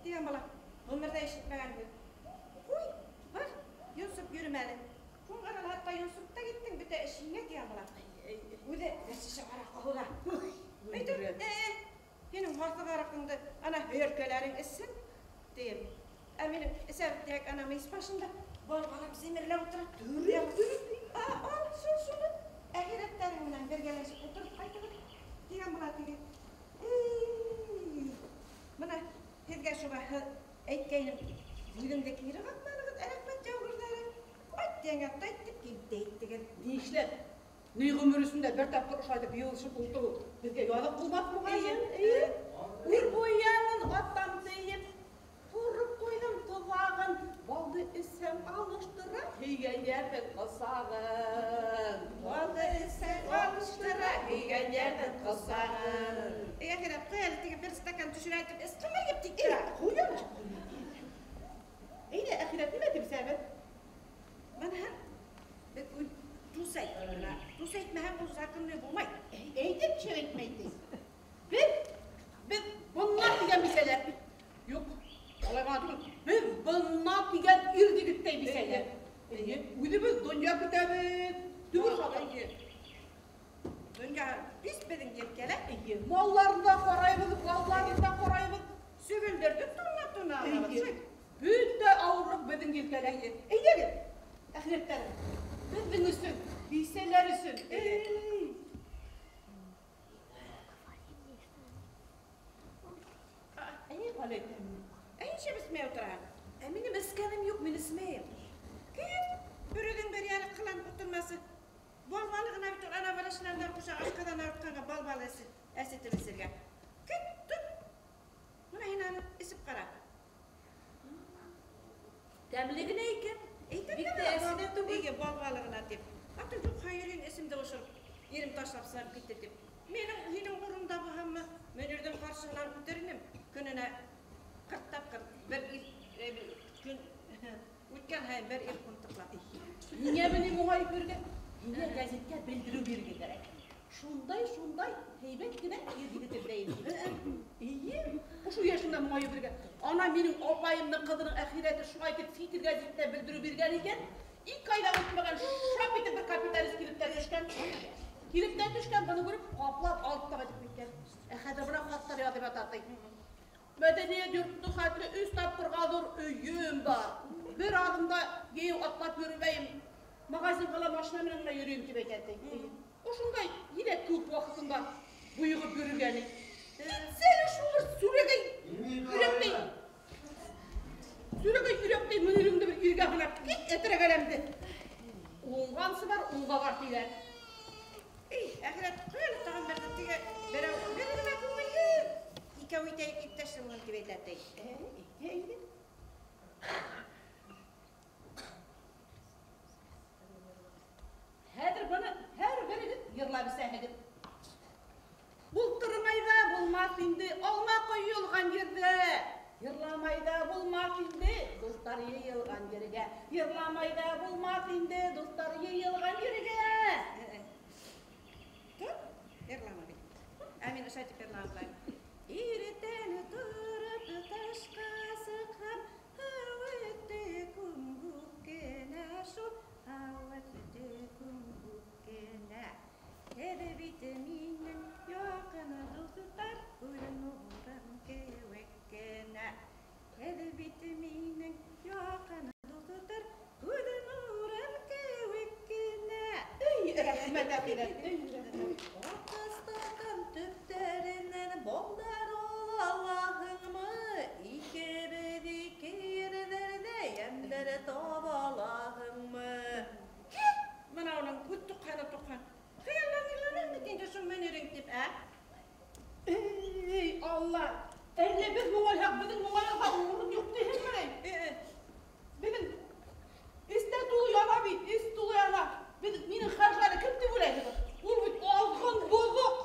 Тигән була. Ғүмерҙә ишетмәгән һүҙ. Ҡуй, бар, йонсоп йөрөмә әле. Һуңғы арала хатта йонсоп та киттең, бөтә эш һиңә тигән була. Үҙе бер шешә араҡы һуҙа. Әйтәм, һинең һаҫыҡ араҡыңды ана һөйәркәләрең эсһен, тием. Ә минең эсәм тиһәк, ана мейес башында бар балам семерләп ултыра. Ал, шул, шуны. Әхирәттәрең менән бергәләшеп ултырып ҡайтығыҙ, тигән була теге. Эй, бына һеҙгә шуға әйткәйнем, үҙеңде кире ҡаҡманығыҙ, рәхмәт яугирҙәре. Айт тигәнгә тайт тип килеп тә әйттегеҙ. Ни эшләп? Ни ғүмер өсөндә бер тапҡыр ошолайтып йыйылышып ултырыу беҙгә яҙыҡ булмаҫ мөғайын. Эйе. Үр буянын атам тейеп, һурып ҡуйҙым тоҙағын, балды эсһәм алыштыра, һөйгән йәрҙең ҡосағын. Балды эсһәм алыштыра, һөйгән йәрҙең тотсағыҙ. Эй, әхирәт, ҡуй әле теге бер стакан төшөрә итеп, эскемәйеп тик тора. Ҡуям. Әйҙә, әхирәт, нимә тип эсәбеҙ? Бына беҙ тус әйт. Тус әйтмәһәң, ул законный булмай. Әйтеп нисек әйтмәй ти. Беҙ бына тигән бисәләр. Юҡ, улай ғына түгел. Беҙ бына тигән ир егеттәй бисәләр. Эйе, үҙебеҙ донъя көтәбеҙ. Түгел шулай. Донъя бис беҙҙең елкәлә. Эйе, малларын да ҡарайбыҙ, балаларын да ҡарайбыҙ. Сөгөлдөрҙө туна-туна алабыҙ. Бөтә ауырлыҡ беҙҙең елкәлә. Әйҙәгеҙ, әхирәттәрем, беҙҙең өсөн, бисәләр өсөн. Эй! Әй, ҡалай тәмле. Ә нисә эсмәй ултыраһың? Ә минең эскәнем юҡ, мин эсмәйем. Кит, берүҙең бер яры ҡылан утырмасы. Балбалы ғына бит ул, ана бала ҡуша ашҡаҙан ауыртҡанға балбалы әсетеп эсергә. Кит, тот. Бына һин аны эсеп ҡара. Тәмле генә икән. Әйтәм Бик дә тә әсе дә түгел. Эйе, балбалы ғына тип. Аты юҡ, хәйер, эсемде осороп, ирем ташлап сығып китте тип. Минең һинең урыныңда булһаммы, Мөнирҙең ҡаршыһынан үтер инем. Көнөнә 40 тапҡыр бер ир, көн үткән һайын бер ир ҡунтыҡлап. Ниңә мине моңайып йөрөгән? Һиңә гәзиткә белдереү бирергә кәрәк. Шундай-шундай һәйбәт кенә ир егет эҙләйем тип. Эйе, ошо йәшеңдә моңайып йөрөгән. Ана минең апайымдың ҡыҙының әхирәте шулай итеп фитр гәзитенә белдереү биргән икән. Ике ай ҙа үтмәгән, шап итеп бер капиталист килеп тә төшкән. Килеп тә төшкән, быны күреп, ҡаплап алып та ҡайтып киткән. Ә хәҙер бына хаттар яҙып ята ти. Мәҙәниәт йортондо хәтле 3 тапҡырға ҙур өйөм бар. Бер аҙымда йәйәү атлап йөрөмәйем. Магазинға ла машина менән генә йөрөйөм тип әйтә ти. Ошондай еләк кеүек ваҡытында бойоғоп йөрөгәне. Китсә шул бер сүрәгәй йөрәктәй. Сүрәгәй йөрәктәй Мөниреңде бер иргә һанап кит әтерәгәләмде. Уңғансы бар, уңға бар тиҙәр. Эй, әхирәт, ҡуй әле тағын берҙе теге берәү бер генә күңелһеҙ. Икәү итәйек иптәш булған тип әйтә ти. Әйтә инде. Хәҙер быны һәр берегеҙ йырлап эсәһегеҙ. Бултырмай ҙа булмаҫ инде, алма ҡойолған ерҙә. Йырламай ҙа булмаҫ инде, дуҫтар йыйылған ергә. Йырламай ҙа булмаҫ инде, дуҫтар йыйылған ергә. Тот, йырлама бит. Ә мин ошолай тип йырлап алайым. Иртән тороп ташҡа сыҡһам, һыу үтте күм кенә шул, һыу үтте күм кенә. Һеҙ бит минең яҡын дуҫтар, күҙ нурым кеүек кенә. Һеҙ бит минең яҡын дуҫтар, күҙ нурым кеүек кенә. Эй, рәхмәт, әхирәт, эй, рәхмәт. Аҡ төптәренән балдар алаһыңмы? Икебеҙ ике ерҙәрҙә йәмдәр таба алаһыңмы? Кит! Бына уның күҙ туҡһаны туҡһан. Хыялланып бит инде шул Мөнирең тип, ә? Эй, Алла! Әллә беҙ моңайһаҡ, беҙҙең моңайырға урын юҡ тиһеңме? Беҙҙең эстә тулы яна бит, эс тулы яна. Беҙ, минең хажаны кем тип уйлайһығыҙ? Ул бит алғын боҙоҡ.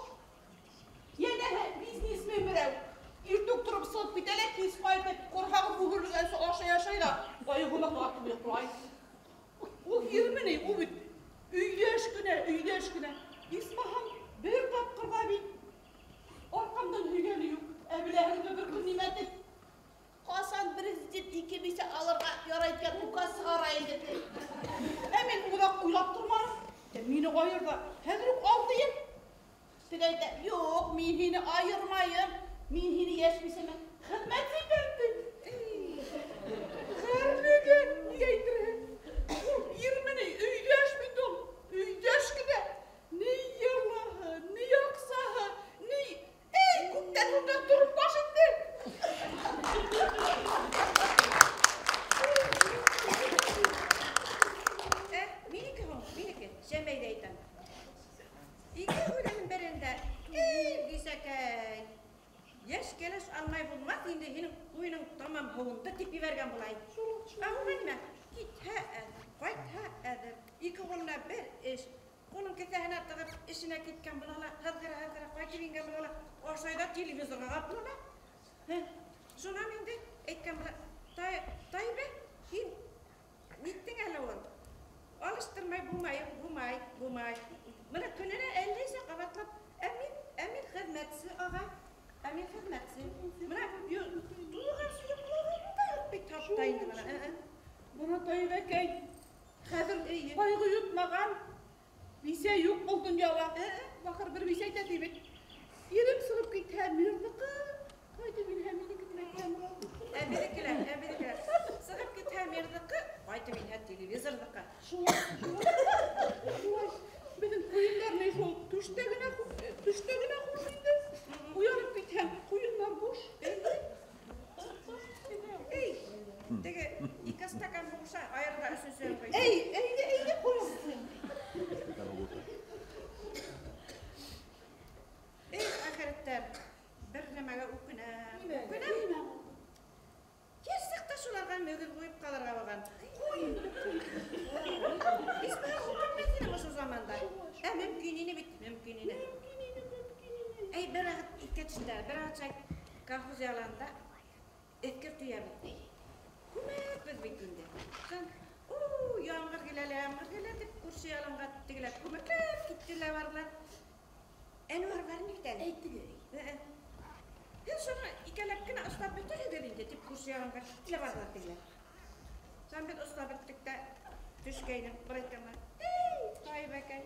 Йәнәһе бизнесмен берәү. Иртүк тороп сығып китә лә, кис ҡайтып, ҡорһағы бөгөрөлгәнсе ашай-ашай ҙа, аяғына ҡатып йоҡлай. Ул ирме ни? Ул бит өйҙәш кенә, өйҙәш кенә. Исмаһам, бер тапҡырға бит арҡамдан һөйгәне юҡ. Ә беләһеңме бер көн нимә тип? Ҡасан президент ике бисә алырға ярай икән, указ сығара инде ти. Ә мин оҙаҡ уйлап торманым. Ә мине айырҙы. Хәҙер үк ал тием. Теге әйтә, юҡ, мин һине айырмайым. Мин һине йәш бисәмә хеҙмәт итәм ти. Ғәрлегә ни әйтерһең? Ул ирме ни? Өйҙәш бит ул. Өйҙәш кенә. Ни йырлаһы, ни аҡсаһы, ни... Эй, күптән унда тороп баш инде. Минеке һуң, минеке. Шәмәй ҙә әйтәм. Ике һүҙенең берендә, эй, бисәкәй, йәш кәләш алмай булмаҫ инде, һинең уйының тамам һыуынды тип ебәргән булай. Ә һуң нимә? Китһә әҙер, ҡайтһа әҙер. Ике ҡулына бер эш. Ҡулын кеҫәһенә тығып эшенә киткән була ла, һыҙғыра-һыҙғыра ҡайтып ингән була ла, ашай ҙа телевизорға ҡапла ла. Шунан инде әйткән була, Тайбә, һин ниттең әле ул? Алыштырмай булмай, булмай, булмай. Бына көнөнә әллә нисә ҡабатлап, ә мин хеҙмәтсе ағай, ә мин хеҙмәтсе. Бына туйғансы йоҡлаған да юҡ бит хатта инде бына. Бына Тайбәкәй, хәҙер ҡайғы йотмаған, бисә юҡ был донъяла. Бахыр бер бисә әйтә ти бит. Ирем сығып китһә, мирҙыҡы, ҡайтып инһә, минеке тип әйткән була. Ә беҙҙекеләр, ә беҙҙекеләр. Сығып китһә, мирҙыҡы, ҡайтып инһә, телевизорҙыҡы. Шулай, шулай. Беҙҙең ҡуйындар ни шул, төштә генә хуш инде. Уянып китһәң, ҡуйындар буш. Эй, теге ике стакан булһа, айырға өсөнсөһөн ҡуй. Эй, әйҙә, әйҙә, ҡуйын. Эй, әхирәттәр, бер нәмәгә үкенәм. Үкенәм. Йәш саҡта шуларға мөгөҙ ҡуйып ҡалырға булған. Ҡуй. Исмәғил үкенмәҫ инем ошо заманда. Ә мөмкин ине бит, мөмкин ине. Эй, бер ваҡыт иҫкә төштө, бер ваҡыт шулай колхоз яланында эҫкер төйәбеҙ. Күмәкбеҙ бит инде. Ямғыр килә лә, ямғыр килә тип күрше яланға тегеләр күмәкләп киттеләр барҙылар. Әнүәр бар ине бит әле. Әйтегеҙ. Һеҙ шуны икәләп кенә ослап бөтөрһөгөҙ инде тип күрше яланға киттеләр барҙылар тегеләр. Шунан беҙ ослап бөттөк тә төшкәйнек, бер әйткәндә, эй, Тайбәкәй,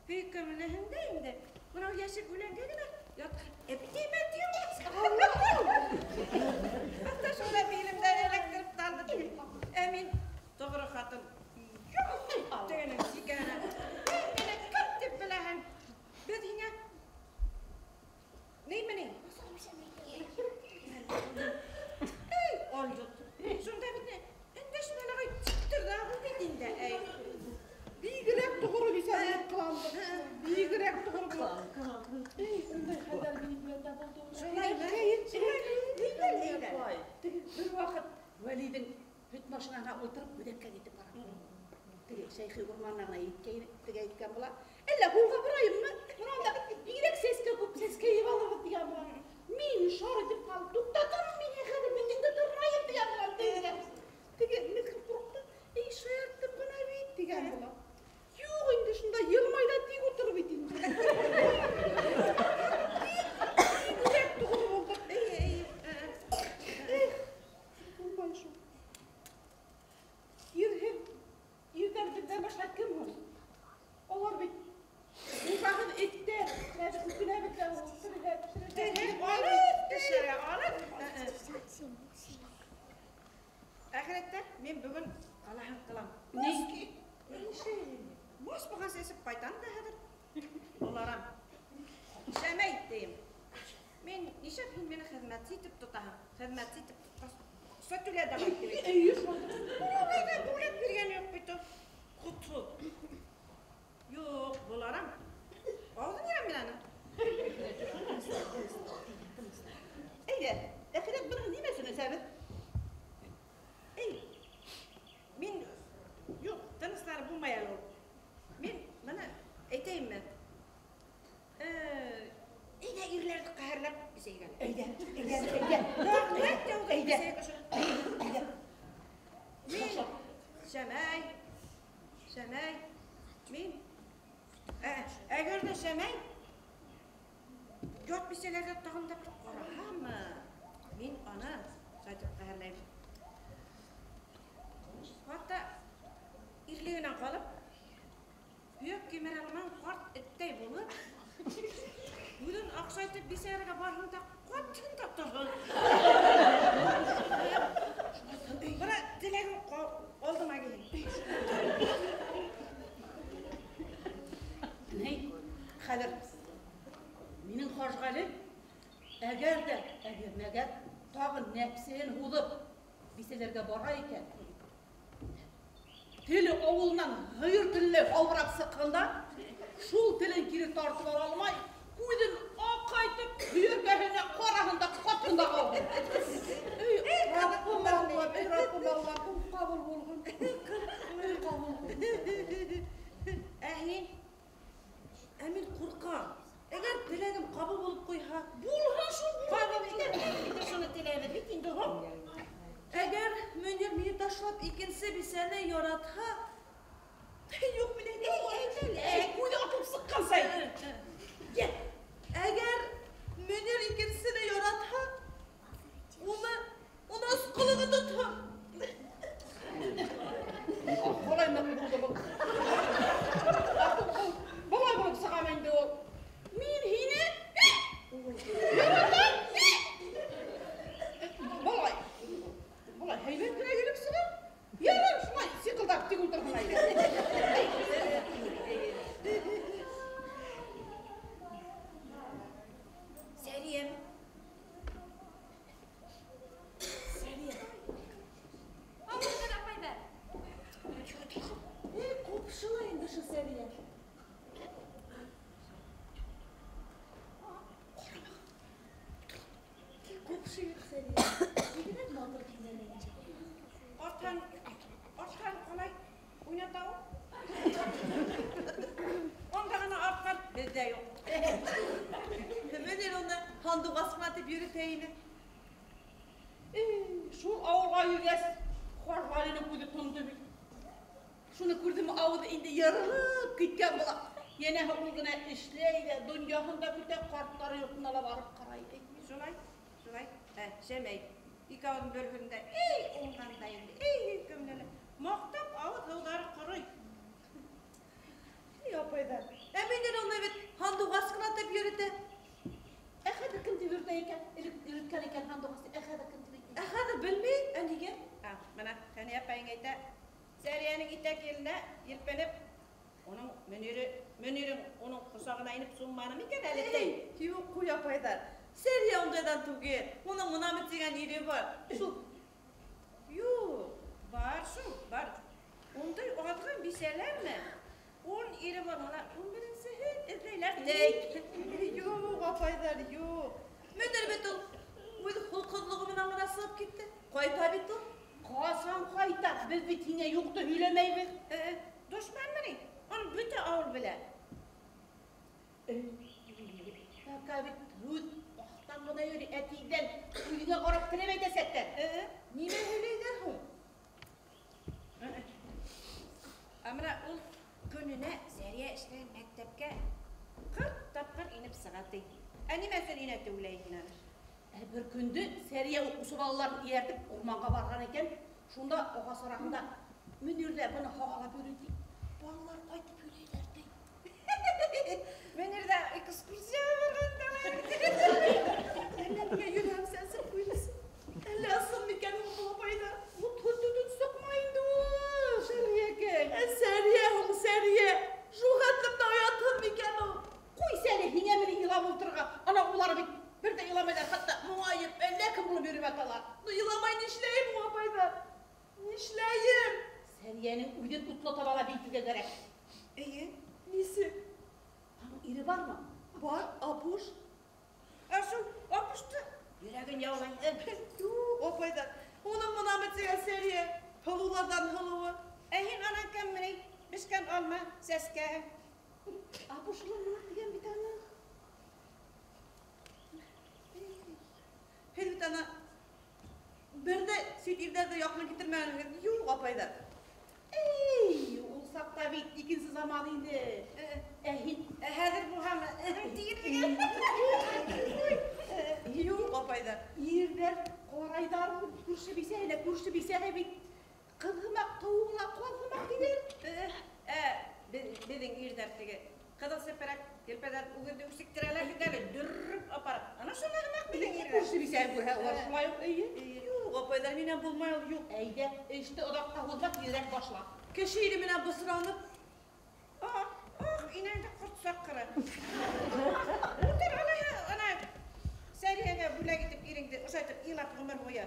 һөйкөмлөһөң дә инде. Бынау йәшел үләнгә генә ятҡан эптәймә тием. Хатта шунда билемдән эләктереп тә алды. Ә мин тоғро ҡатын. Тегенең сикәһенә. Һин мине кем тип беләһең? Беҙ һиңә нимә ни? Эй, алйот. Шунда бит өндәшмәй лә тиктерҙе ағыу бит инде. Эй. Бигерәк тоғро бисә булып ҡыланды. Бигерәк тоғро булып. Эй, ундай хәлдәр минең белән дә булды. Шулаймы? Шулай. Теге бер ваҡыт Вәлиҙең һөт машинаһына ултырып үҙәккә китеп бара. Теге Шәйхи урманына ғына еткәйне, теге әйткән була. Әллә һуңға барайыммы? Бына бигерәк сәскә күп, сәскә йыйып алырбыҙ тигән була. Мин шар итеп ҡалып, туҡтатырмын мин хәҙер, битеңде тырнайым тигән булам тегегә. Теге меҫкен ҡурҡты. Эй, шаярттым ғына бит тигән була. Юҡ инде шунда йылмай ҙа тик ултыр бит инде. Бигерәк тоғро булдыҡ. Эх, булмай шул. Ирһеҙ, ирҙәр беҙҙән башҡа кем һуң? Улар бит хужаһыҙ эттәр, хәҙер үкенәбеҙ ҙә ул, терелә, терелә. Алып, тешләргә алып. Әхирәттәр, мин бөгөн ҡалаһын ҡылам. Ни? Мас булғансы эсеп ҡайтам да хәҙер. Буларам. Шәмәй тием. Мин нишләп һин мине хеҙмәтсе итеп тотаһың? Хеҙмәтсе итеп тотҡас, аҡса түлә ҙә бит. Эйе, шул. Берәүгә ҙә бүләк биргән юҡ бит ул. Ҡотһоҙ. Юҡ, буларам. Ауыҙын ярам мин аның. Әйҙә, әхирәт, бының нимәһен эсәбеҙ? Эй, мин юҡ, тыныслары булмай әле ул. Мин быны әйтәйемме? Әйҙә, ирләрҙе ҡәһәрләп эсәйек әле. Әйҙә, әйҙә, әйҙә. Әйҙә. Әйҙә. Мин Шәмәй, Шәмәй, мин әгәр ҙә Шәмәй ят бисәләрҙә тағын да бер ҡараһамы, мин аны шайтып ҡәһәрләйем. Хатта ирлегенән ҡалып, һөйәк кимерә алмаған ҡарт эттәй булып, үҙен аҡсайтып бисәргә барһын да ҡатын да торһон. Бына теләгең алдыма килһен. Ни, хәҙер минең Хажғәле әгәр ҙә, әгәр мәгәр тағы нәпсеһен һуҙып бисәләргә бара икән, теле ауыҙынан һыйыр телле албырап сыҡҡанда, шул телен кире тартып ала алмай, күҙен аҡайтып, һөйәркәһенә ҡараһын да ҡатын да ҡалһын. Эй, Раббым Аллам, эй, Раббым Аллам, был ҡабул булһын. Эй, ҡабул булһын. Ә һин? Булһын шул, булһын. Шуны теләйбеҙ бит инде һуң. Әгәр Мөнир мине ташлап икенсе бисәне яратһа, юҡ, мин әйтә алмайым. Әй, күҙе атылып сыҡҡан сайын. Әгәр Мөнир икенсене яратһа, уны осколығы тотһон. Ҡалай ныҡ булды был. Былай булып сығам инде ул. Мин һине яратам. Былай. Былай һәйбәт кенә килеп сыға. Ярар, шулай сиҡылдап тик ултырһын әле. Сәриәм. Сәриәм. Ауылдан апайҙар. Эй, ҡупшыла инде ошо Сәриә. Ҡупшы бит Сәриә. Бигерәк матур килгән. Артҡан ҡалай уйната ул. Унда ғына артҡан беҙҙә юҡ. Мөнир уны һандуғас ҡына тип йөрөтә ине. Шул ауылға йөргәс, Хажғәлинең күҙе тондо бит. Шуны күрҙем, ауыҙы инде йырылып киткән була. Йәнәһе ул ғына эшләй ҙә, донъяһын да көтә, ҡарттар йортона ла барып ҡарай. Шулай, шулай. Шәмәй, ике ауыҙын бер һүҙендә, эй, уңған да инде, эй, һөйкөмлө. Маҡтап ауыҙ һыуҙары ҡорой. Эй, апайҙар, ә Мөнир уны бит һандуғас ҡына тип йөрөтә. Ә хәҙер кем тип йөрөтә икән? Элек йөрөткән икән һандуғас, ә хәҙер кем тип йөрөтә? Ә хәҙер белмәй, ә нигә? Бына Хәниә апайың әйтә, Сәриәнең итәк еленә елпенеп, уның Мөнирең уның ҡосағына инеп сумманы микән әле? Эй, юҡ, ҡуй апайҙар. Сәриә ундайҙан түгел. Уның мынамы тигән ире бар. Шул. Юҡ, бар шул, бар. Ундай аҙғын бисәләрме? 10 ире бар, ана 11-сеһен эҙләйләр. Юҡ, апайҙар, юҡ. Мөнир бит ул үҙ холҡһоҙлоғо менән генә сығып китте. Ҡайта бит ул. Ҡасан ҡайта? Беҙ бит һиңә юҡты һөйләмәйбеҙ. Дошманмы ни? Уны бөтә ауыл белә. Пока бит һүҙ аҫтан ғына йөрөй, әтейҙән үҙеңә ҡарап теләп әйтәсәктәр. Нимә һөйләйҙәр һуң? Ә бына ул көнөнә Сәриә эшләгән мәктәпкә 40 тапҡыр инеп сыға ти. Ә нимә өсөн инә ти уйлайһың аны? Ә бер көндө Сәриә уҡыусы балаларын эйәртеп урманға барған икән. Шунда ағас араһында Мөнир ҙә быны һағалап йөрөй ти. Балалар ҡайтып һөйләйҙәр ти. Мөнир ҙә экскурсияға барғандалар. Әллә миңә йөрәгем сәнсеп ҡуйҙы. Әллә ысын микән һуң был апайҙар? Утһыҙ төтөн сыҡмай инде ул, Сәриәкәй. Ә Сәриә һуң, Сәриә. Шул хәтлем дә оятһыҙ микән ул? Ҡуй сәне, һиңә мине илап ултырырға. Ана улар бит бер ҙә иламайҙар, хатта моңайып, әллә кем булып йөрөп яталар. Ну, иламай нишләйем һуң, апайҙар? Нишләйем? Сәриәнең үҙен утлы табала бейетергә кәрәк. Эйе, нисек? Аның ире бармы? Бар, Апуш. Ә шул Апушты йөрәген яулай. Юҡ, апайҙар, уның мынамы тигән Сәриә, һылыуҙарҙан һылыуы. Ә һин анан кемме ни? Бешкән алма, сәскә. Апуш улар мына тигән бит аны. Һеҙ бит ана бер ҙә сит ирҙәрҙе яҡын килтермәгәнһегеҙ. Юҡ, апайҙар. Эй, ул саҡта бит икенсе заман инде. Ә һин хәҙер булһамы? Тигеҙ. Юҡ, апайҙар. Ирҙәр ҡарайҙар, күрше бисәһе лә, күрше бисәһе бит ҡыҙ һымаҡ, тыуыҡ ла, ҡаҙ һымаҡ тиҙәр. Беҙҙең ирҙәр теге ҡыҙыл сепәрәк елпәҙән үгеҙҙе үсектерәләр бит әле, дөррөп апарып. Ана шуны һымаҡ беҙҙең ирҙәр. Күрше бисәһе күрһә, улар шулай уҡ, эйе. Юҡ, апайҙар, минән булмай ул, юҡ. Әйҙә, эште оҙаҡҡа һуҙма, тиҙерәк башла. Кеше ире менән бысранып. Ах, инәңде ҡорт саҡҡыры. Ултыр, ана, Сәриәгә бүләк итеп иреңде ошайтып илап ғүмер буйы.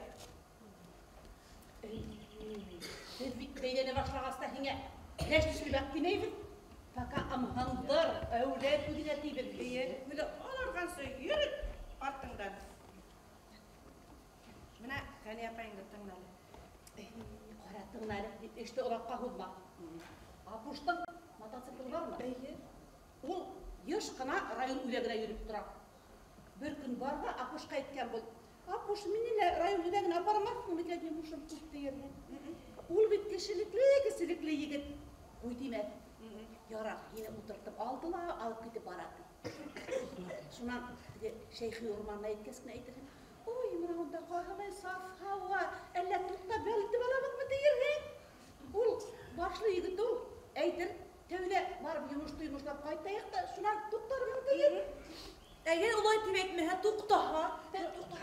Беҙ бит бәйләнә башлағас та һиңә ләш төшөрмәк тимәйбеҙ. Пока ымһындыр, әүләт үҙеңә тибеҙ. Эйе, үҙе аларғансы йөрөт артыңдан. Бына Хәниә апайыңды тыңла әле. Ҡара, тыңла әле, эште оҙаҡҡа һуҙма. Апуштың мотоциклы бармы? Эйе. Ул йыш ҡына район үҙәгенә йөрөп тора. Бер көн бар ҙа Апушҡа әйткән был. Апуш, мине лә район үҙәгенә апармаҫһың микән, йомошом күп тиерһең. Ул бит кешелекле егет. Ҡуй тимәҫ. Ярар, һине ултыртып алды ла, алып китеп бара. Шунан теге Шәйхи урманына еткәс кенә әйтерһең. Ой, мына унда ҡайһылай саф һауа, әллә туҡтап ял итеп алабыҙмы тиерһең. Ул башлы егет ул, әйтер, тәүҙә барып йомошто йомошлап ҡайтайыҡ та, шунан туҡтармын тиер. Әгәр улай тип әйтмәһә, туҡтаһа.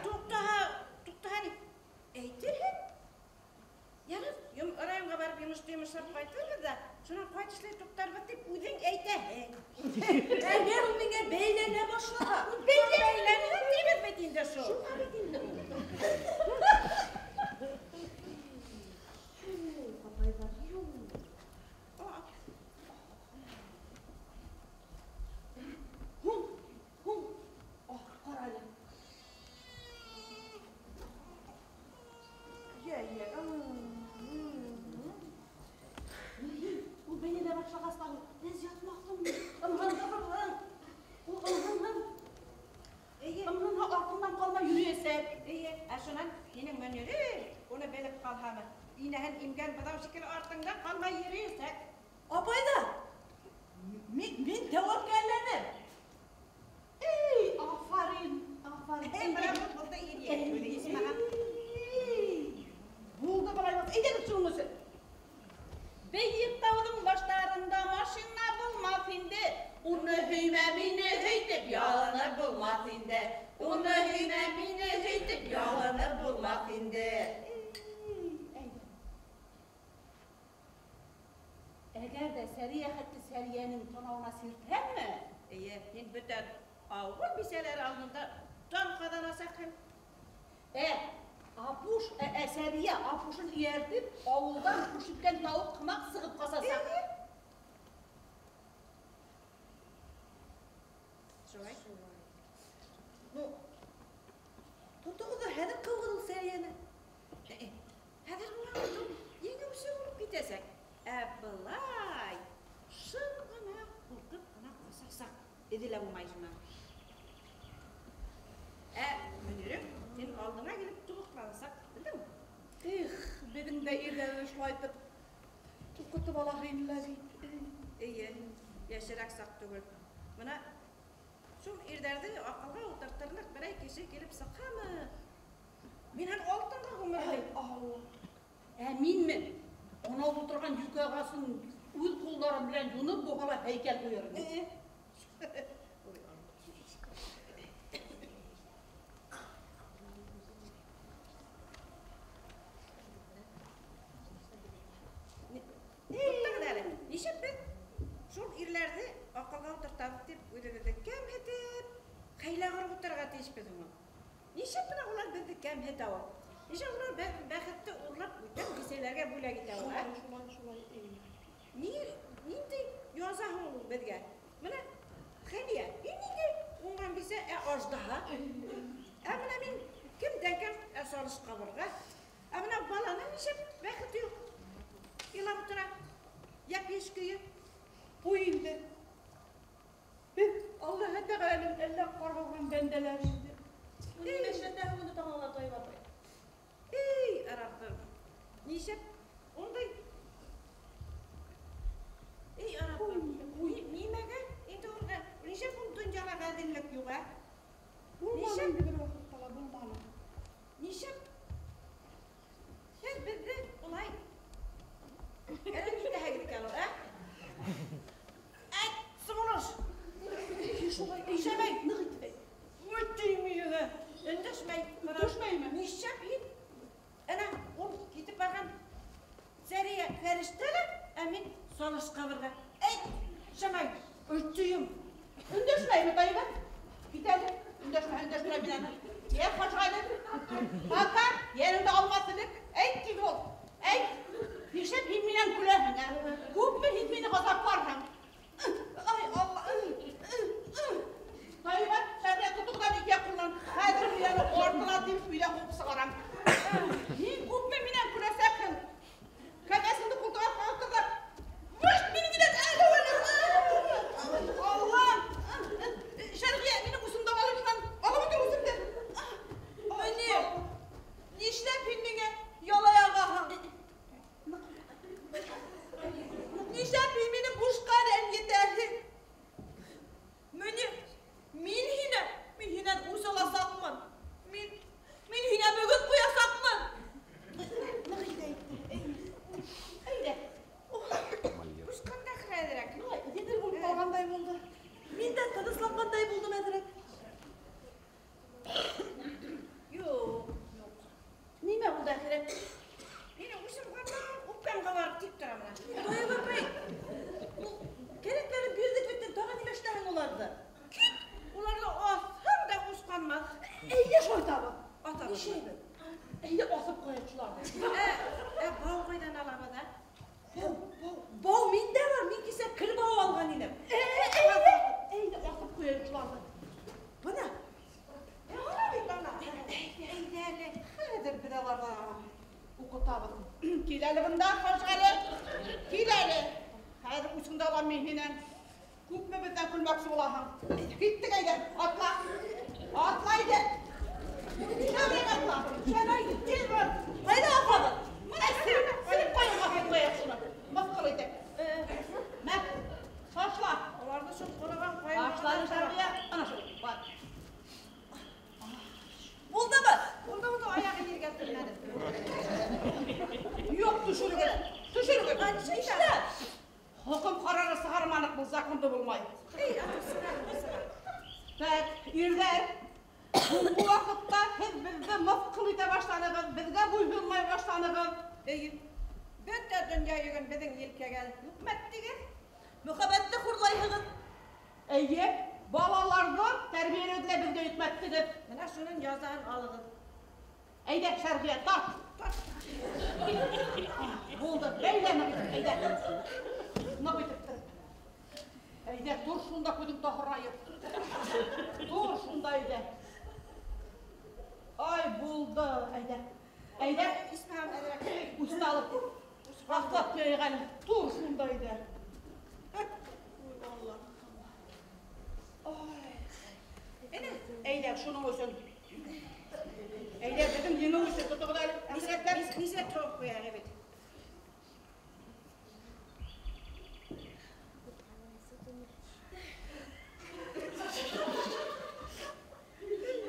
Туҡтаһа, туҡтаһа ни? Әйтерһең. Ярар, районға барып йомошто йомошлап ҡайтырбыҙ ҙа, шунан ҡайтышлай туҡтарбыҙ тип үҙең әйтәһең. Әгәр ул миңә бәйләнә башлаһа, бәйләнә тибеҙ бит инде шул. Шуға бит инде. Юҡ, апайҙар, юҡ. Һуң, һуң, ах, ҡара әле. Йә, йә. Ул бәйләнә башлағас та әҙ ятмаҫһың, ымһындырырһың. Ул ымһынһын. Эйе. Ымһынһа артыңдан ҡалмай йөрөйәсәк. Эйе, ә шунан һинең Мөнире уны белеп ҡалһамы? Инәһен имгән быҙау шикелле артыңдан ҡалмай йөрөйәсәк. Апай ҙа, мин тәүәккәлләнем. Эй, афарин, афарин. Эй, браво, булды ир егет үҙе, исмаһам. Эй, булды былай булса. Әйҙәгеҙ шуның өсөн. Бейек тауҙың баштарында машина булмаҫ инде. Уны һөймә, мине һөй тип ялынып булмаҫ инде. Уны һөймә, мине һөй тип ялынып булмаҫ инде. Әгәр ҙә Сәриә хәтле Сәриәнең танауына сиртһәңме? Эйе, һин бөтә ауыл бисәләре алдында дан ҡаҙанасаҡһың. Апуш, Сәриә Апушын эйәртеп, ауылдан күшеккән тауыҡ һымаҡ сығып ҡасасаҡ. Шулай. Ну, тотоғоҙ ҙа хәҙер ҡыуығыҙ ул Сәриәне. Хәҙер улар еңеүсе булып китәсәк. Ә былай шым ғына ҡурҡып ҡына ҡасасаҡ, эҙе лә булмай шунан. Ә Мөнирем, һин алдыңа килеп тубыҡланасаҡ, белдеңме? Эх, беҙҙең дә ирҙәрҙе шулайтып уҡытып алаһы ине лә бит. Эйе, йәшерәк саҡ түгел. Бына шул ирҙәрҙе аҡылға ултыртырлыҡ берәй кеше килеп сыҡһамы? Минән алтынға күмерлек. Ай, Алла. Ә минме? Анау ултырған йүкә ағасын үҙ ҡулдарым менән юнып буға ла һәйкәл ҡуйыр инем. Туҡтағыҙ әле, нисек беҙ шул ирләрҙе аҡылға ултыртабыҙ тип үҙебеҙҙе кәмһетеп, хәйлә ҡороп ултырырға тейешбеҙ һуң? Нисек бына улар беҙҙе кәмһетә ул? Нисек улар бәхетте урлап бүтән бисәләргә бүләк итә ул, ә? Шулай, шулай, шулай. Ниндәй яза һуң ул беҙгә? Бына Хәлиә, һин ниндәй уңған бисә, ә аждаһа? Ә бына мин кемдән кем, ә салыш ҡабырға? Ә бына баланың нисек бәхете юҡ? Илап ултыра. Йәп-йәш көйө. Ҡуй инде. Беҙ Аллаһы Тәғәләнең әллә ҡарғаған бәндәләре инде. Нимә эшләтәһең уны таңға Таиба апай? Эй, Раббым, нисек ундай? Эй, Раббым, нимәгә инде уға, нисек ул донъяла ғәҙеллек юҡ, ә? Булманы инде бер ваҡытта ла, булманы. Нисек? Һеҙ беҙҙе улай әрәм итәһегеҙ икән ул, ә? Әйт, сығылыш! Шулай, Шәмәй! ныҡ итеп әйт. Үтәйем өйөгә. Өндәшмәй. Өндәшмәйме? Нисек һин? Әнә, ул китеп барған Сәриә фәрештә лә, ә мин салыш ҡабырға. Әйт, Шәмәй, өтәйем. Өндәшмәйме, Таиба? Кит әле. Өндәшмә, өндәшмә мин аны. Йә, Хажғәле. Пока, йәнеңде алмаҫ элек. Әйт, тиҙ бул. Әйт. Нишләп һин минән көләһең, ә? Күпме һин мине ғазапларһың? Ай, Алла. Таиба, Сәриә тотоғоҙ ике ҡулынан. Хәҙер мин аны артына тип өйҙән ҡыуып сығарам. Һин күпме минән көләсәкһең? Кәмәсеңде ҡултыҡ аҫтына ҡыҫып, Вышт, минең өйҙән әле әле. Алла! Шәрғиә, минең усымды алып шунан алып ултыр. Әйҙә шулай итәбеҙ. Нишләйбеҙ? Әйҙә аҫып ҡуяйыҡ шуларҙы. Ә бау ҡайҙан алабыҙ, ә? Бау, бау, бау миндә бар. Мин кисә кер бауы алған инем. Әйҙә, әйҙә аҫып ҡуяйыҡ шуларҙы. Бына. Ана бит, ана. Әйҙә әле. Хәҙер беҙ аларҙы уҡытабыҙ. Кил әле бында, Хажғәле. Кил әле. Хәҙер үсеңде алам мин һинән. Күпме беҙҙән көлмәксе булаһың? Киттек әйҙә, атла. Атла әйҙә. Шәберәк атла. Шәберәк, кил бар. Ҡайҙа аҫабыҙ? Мына сирек ҡайынға аҫып ҡуяйыҡ шуны. Мыҫҡыл итеп. Мә, шашла. Уларҙы шул ҡороған ҡайынға Башланы Шәрғиә. Ана шул, бар. Булдымы? Булды, булды, аяғы ергә теймәне. Юҡ, төшөрөгөҙ. Төшөрөгөҙ. Нишләп? Хөкөм ҡарары сығарманыҡ, был законды булмай. Эй, атып сығар. Так, ирҙәр, һуңғы ваҡытта һеҙ беҙҙе мыҫҡыл итә башланығыҙ, беҙгә буйһонмай башланығыҙ. Эйе. Бөтә донъя йөгөн беҙҙең елкәгә йөкмәттегеҙ. Мөхәббәтте хурлайһығыҙ. Эйе, балаларҙы тәрбиәләүҙе лә беҙгә йөкмәттегеҙ. Бына шуның язаһын алығыҙ. Әйҙә, Шәрғиә, тарт. Булды, бәйлә ныҡ итеп, әйҙә. Ныҡ итеп тороп. Әйҙә, тор шунда күҙең таһырайып. Тор шунда, әйҙә. Ай, булды, әйҙә. Әйҙә, Исмәғил, әҙерәк. Үсте алып, аҫлап ҡуяйыҡ әле. Тор шунда, әйҙә. Ой, Алла. Ай. Әнә, Әйҙә, шуның өсөн. Әйҙә, беҙҙең еңеү өсөн тотоғоҙ әле. Әхирәтләр. Нисә тороп ҡуяйыҡ бит.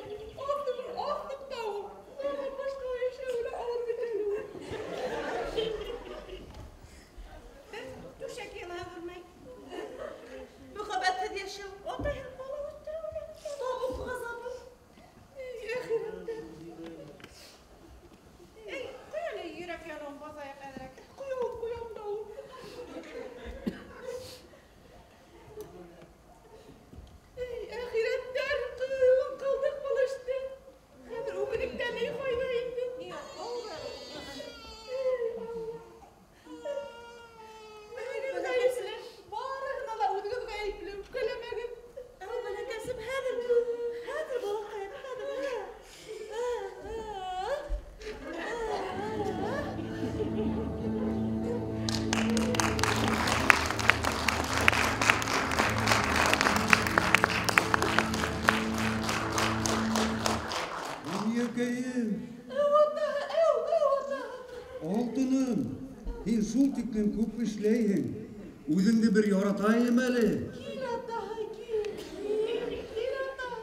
Аҫтыҡ та ул. Унан башҡа йәшәүе лә ауыр бит әле ул. Бер түшәк йылыһы күрмәй. Мөхәббәтһеҙ йәшәү. Атай һәм бала үҫтереү лә. Табыҡ ғазабы. Эй, әхирәттәр. Эй, ҡуй әле йөрәк яныуын баҫайыҡ әҙерәк. Ҡуям, ҡуям да ул. Эй, әхирәттәр, ҡыйын ҡалдыҡ был эштә. Хәҙер үгенектән ни файҙа инде? Ни, алла. Эй, Алла. Үҙегеҙ ғәйепле. Барыһына ла үҙегеҙ ғәйепле. Үпкәләмәгеҙ. Әү, бәләкәсем, хәҙер, хәҙер, балаҡайым, хәҙер. Донъякәйем, Әү, атаһы, әү, әү, атаһы. алтыным, һин шул тиклем күп эшләйһең. Үҙеңде бер яратайым әле. Кил, атаһы, кил. Кил, кил, атаһы.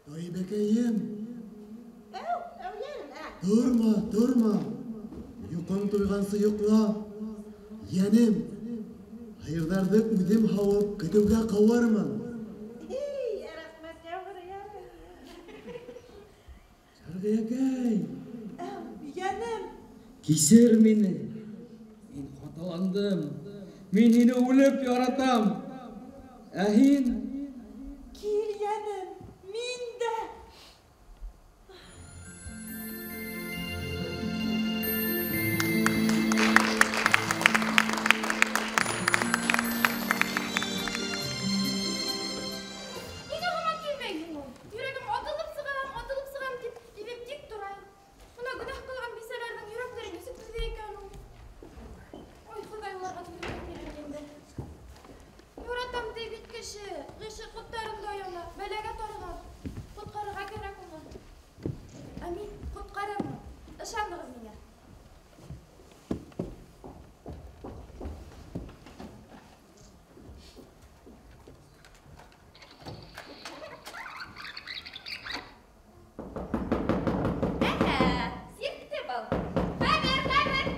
Тайбәкәйем, Әү, әү, йәнем, ә. торма, торма. Йоҡоң туйғансы йоҡла. Йәнем, һыйырҙарҙы үҙем һауып, көтөүгә ҡыуармын. Эй, рәхмәт, яуғыр, йәнем. Шәрғиәкәй, Әү, йәнем. Кисер мине. Мин хаталандым. Мин һине үлеп яратам. Ә һин? Кил, йәнем, мин дә. Ниңә һаман килмәйһең ул? Йөрәгем атылып сығам, атылып сығам тип тибеп тик тора. Бына гөнаһ ҡылған бисәләрҙең йөрәктәре нисек түҙә икән ул? Ой, Хоҙай, уларға түҙергә кәрәк инде. Яратам ти бит кеше, ғишыҡ уттарында яна, бәләгә тарыған. Ҡотҡарырға кәрәк уны. Ә мин ҡотҡарырмын. Ышанығыҙ миңә. Әһә, сиркте был. Хәҙер, хәҙер.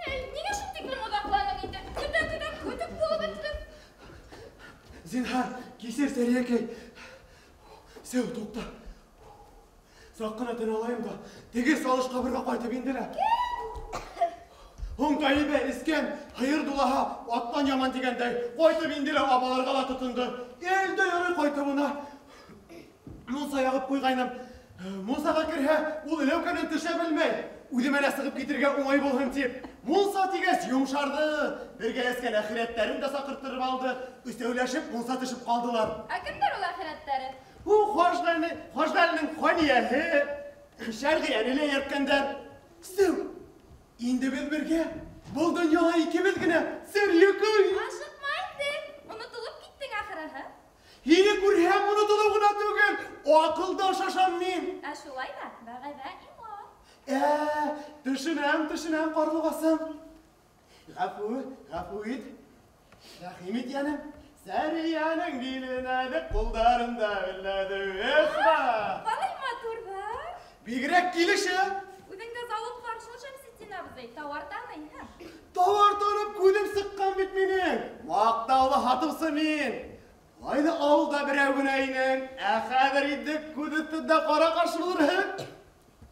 Эй, ниңә шул тиклем оҙаҡланың инде? Көтә-көтә көтөк булып бөттөм. зинһар, кисер, Сәриәкәй. Сәү, туҡта. Саҡ ҡына тын алайым да, теге салыш ҡабырға ҡайтып инде лә. Һуң Таибә эскән, һыйыр дулаһа, аттан яман тигәндәй, ҡайтып инде лә абаларға ла тотондо. Эл дә ярай ҡайтыуына. Мунса яғып ҡуйғайным. Мунсаға керһә, ул эләүкәнән төшә белмәй. Үҙемә лә сығып китергә уңай булһын тип. Мунса тигәс йомшарҙы. Бергә эскән әхирәттәрен дә саҡырттырып алды. Өҫтәүләшеп мунса төшөп ҡалдылар. Ә кемдәр ул әхирәттәре? Ул Хажғәленең Ханияһе, Шәрғиәне лә эйәрткәндәр. Сеү, инде беҙ бергә, был донъяла икебеҙ генә, Сәрйәкәй. Ашыҡма инде, онотолоп киттең ахырыһы. Һине күрһәм, онотолоу ғына түгел, аҡылдан шашам мин. Ә шулай ҙа, вәғәҙә иман. Төшөнәм, төшөнәм, ҡарлуғасым. Ғәфү, ғәфү ит. Рәхим ит, йәнем. Сәриәнең биленә лә, ҡулдарында беләҙе. Эх, ба! Ҡалай матур ҙа. Бигерәк килешә. Үҙеңдә зауыҡ бар шул, Шәмсетдин абзый, тауар таныйһың. Тауар танып күҙем сыҡҡан бит минең. Маҡтаулы һатыусы мин. Улай ҙа ауылда берәү генә инең. Ә хәҙер инде күҙ өҫтөндә ҡара ҡаршы булырһың.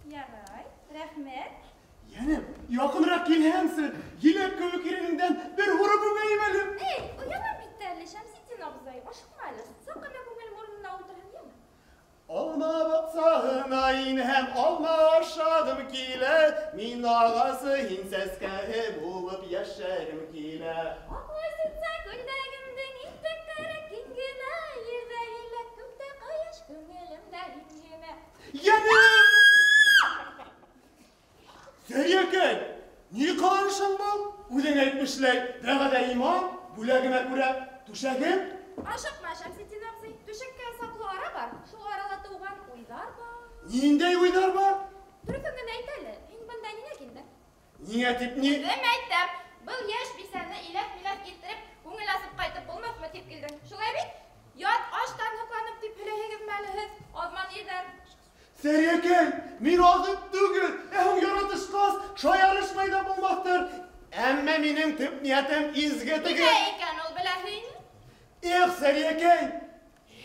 Ярай, рәхмәт. Йәнем, яҡыныраҡ килһәңсе, еләк кеүек иренеңдән бер һурып үбәйем әле. Эй, оялам бит әле, Шәмсетдин абзый, ашыҡма әле. Саҡ ҡына күңел урынына ултырһын, йәме? Алма баҡсаһына инһәм, алма ашағым килә. Мин ағасы, һин сәскәһе булып йәшәгем килә. Аҡлы ситсә күлдәгемдең итәктәре киң генә, ерҙә еләк, күктә ҡояш, күңелемдә һин генә. Йәнем! Сәрйәкәй, ни ҡыланышың был? Үҙең әйтмешләй, вәғәҙә иман, бүләгемә күрә түшәгем. Ашыҡма, Шәмсетдин абзый, түшәккә саҡлы ара бар, шул арала тыуған уйҙар бар. Ниндәй уйҙар бар? Дөрөҫөн генә әйт әле, һин бында ниңә килдең? Ниңә тип ни? Үҙем әйтәм, был йәш бисәне иләк-миләк килтереп, күңел асып ҡайтып булмаҫмы тип килдең. Шулай бит? Ят аштан һоҡланып тип һөйләйһегеҙме әле һеҙ, аҙман ирҙәр? Сәрйәкәй, мин аҙып түгел, ә һуң яратышҡас, шаярышмай ҙа булмаҫтыр. Әммә минең төп ниәтем изге түгел. Нимә икән ул, беләһең? Эх, Сәрйәкәй,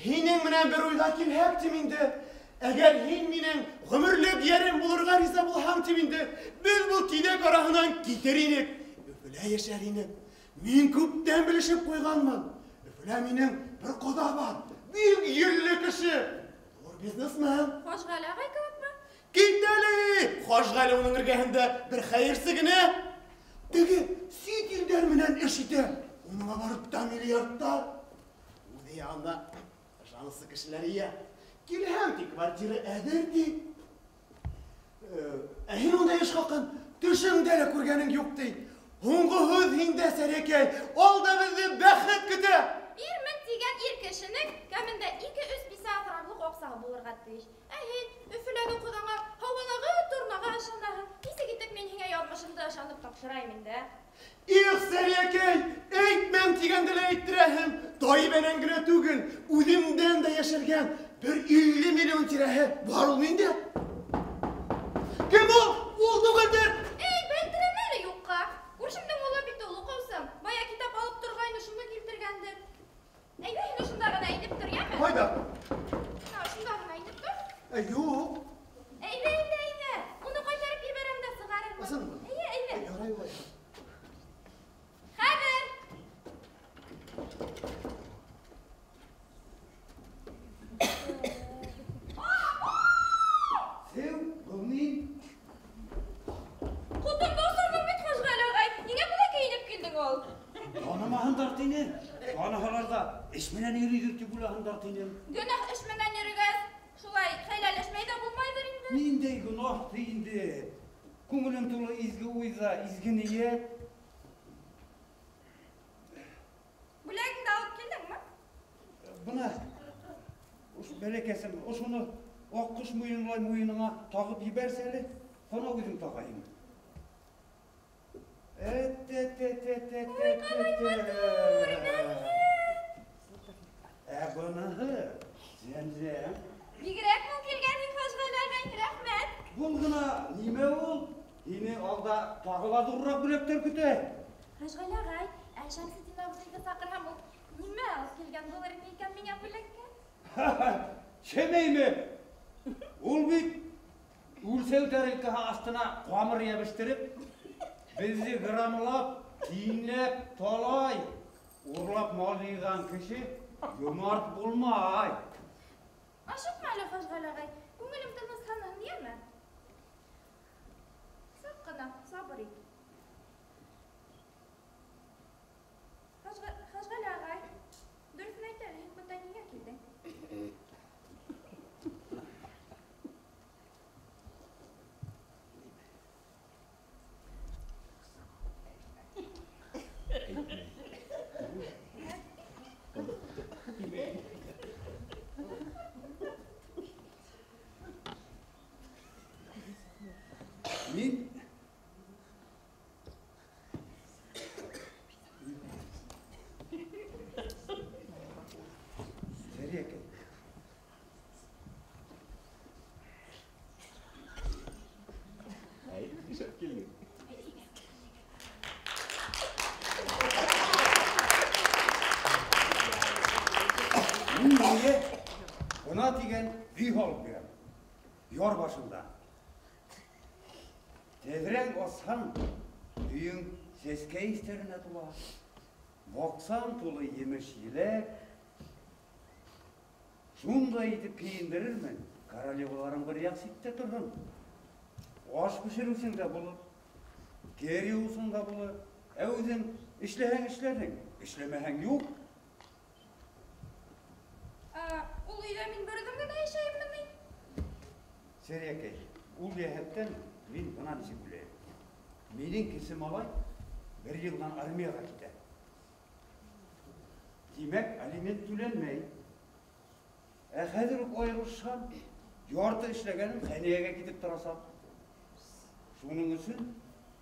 һинең менән бер уйға килһәк тим инде. Әгәр һин минең ғүмерлек йәрем булырға риза булһаң тим инде, беҙ был тиҙәк араһынан китер инек, Өфөлә йәшәр инек. Мин күптән белешеп ҡуйғанмын. Өфөлә минең бер ҡоҙа бар, бик елле кеше. Ҙур бизнесмен. Хажғәле ағай кеүекме? Кит әле! Хажғәле уның эргәһендә бер хәйерсе генә. Теге сит илдәр менән эш итә. Уның оборотта миллиардтар. Үҙе янында ышаныслы кешеләр ия. Килһәң ти квартира әҙер ти. Ә һин ундай эш хаҡын төшөңдә лә күргәнең юҡ ти. Һуңғы һүҙ һиндә, Сәрйәкәй. Алда беҙҙе бәхет көтә. Ирмен тигән ир кешенең кәмендә ике-өс бисә аҫрарлыҡ аҡсаһы булырға тейеш. Ә һин Өфөләге ҡоҙаңа, һауалағы торнаға ышанаһың. Нисек итеп мин һиңә яҙмышымды ышанып тапшырайым инде? Их, Сәрйәкәй, әйтмәм тигәнде лә әйттерәһең. Таибәнән генә түгел, үҙемдән дә йәшергән бер 50 миллион тирәһе бар ул миндә. Кем ул? Ул түгелдер. Эй, белдерәм әле юҡҡа. Күршемдең улы бит ул, уҡыусым. Бая китап алып торғайны, шуны килтергәндер. Әйҙә, һин ошонда ғына инеп тор, йәме? Ҡайҙа? Бына ошонда ғына инеп тор. Юҡ. Әйҙә, әйҙә, әйҙә. Уны ҡайтарып ебәрәм дә сығарырмын. Ысынмы? Эйе, әйҙә. Ярай улай. Хәҙер. Сеү, был мин. Ҡотомдо осорҙоң бит, Хажғәле ағай. Ниңә былай кейенеп килдең ул? Танымаһындар тине. Таныһалар ҙа эш менән йөрөйҙөр тип уйлаһындар тинем. Гөнаһ эш менән йөрөгәс, шулай хәйләләшмәй ҙә булмайҙыр инде. Ниндәй гонаһ ти инде? Күңелем тулы изге уйҙа, изге ниәт. Бүләгеңде алып килдеңме? Бына, бәләкәсем, ошоно аҡҡош муйынлай муйыныңа тағып ебәрсә әле, ҡана үҙем тағайым. Ой, ҡалай матур, рәхмәт. Ә быныһы зәмзәм. Бигерәк мул килгән һин, Хажғәле ағай, рәхмәт. Был ғына нимә ул? Һине алда тағы ла ҙурыраҡ бүләктәр көтә. Хажғәле ағай, ә Шәмсетдин абзыйҙы саҡырһам, ул нимә алып килгән булыр ине икән миңә бүләккә? Шемәйме? Ул бит үлсәү тәрилкәһе аҫтына ҡамыр йәбештереп, Беҙҙе грамлап, тинләп, талай, урлап мал йыйған кеше йомарт булмай. Ашыҡма әле, Хәжғәл ағай, күңелем тынысланһын, йәме? Саҡ ҡына сабыр ит. Хәжғәл ағай, дөрөҫөн әйт әле, һин бында ниңә килдең? Мин Сәрйәкәй. Әй, шәп килгән. Мин һиңә бына тигән өй һалып бирәм. Яр башында. Тәҙрәң асһаң, өйөң сәскә еҫтәренә тула. Баҡсаң тулы емеш-еләк. Шундай итеп кейендерермен, королеваларың бер яҡ ситтә торһон. Аш бешереүсең дә булыр, кер йыуыусың да булыр. Ә үҙең эшләһәң эшләрһең, эшләмәһәң юҡ. Ул өйҙә мин бер үҙем генә йәшәйемме ни? Сәрйәкәй, ул йәһәттән мин бына нисек уйлайым. Минең кесе малай бер йылдан армияға китә. Тимәк, алимент түләнмәй. Ә хәҙер үк айырылышһам, ярты эшләгәнем Хәниәгә китеп торасаҡ. Шуның өсөн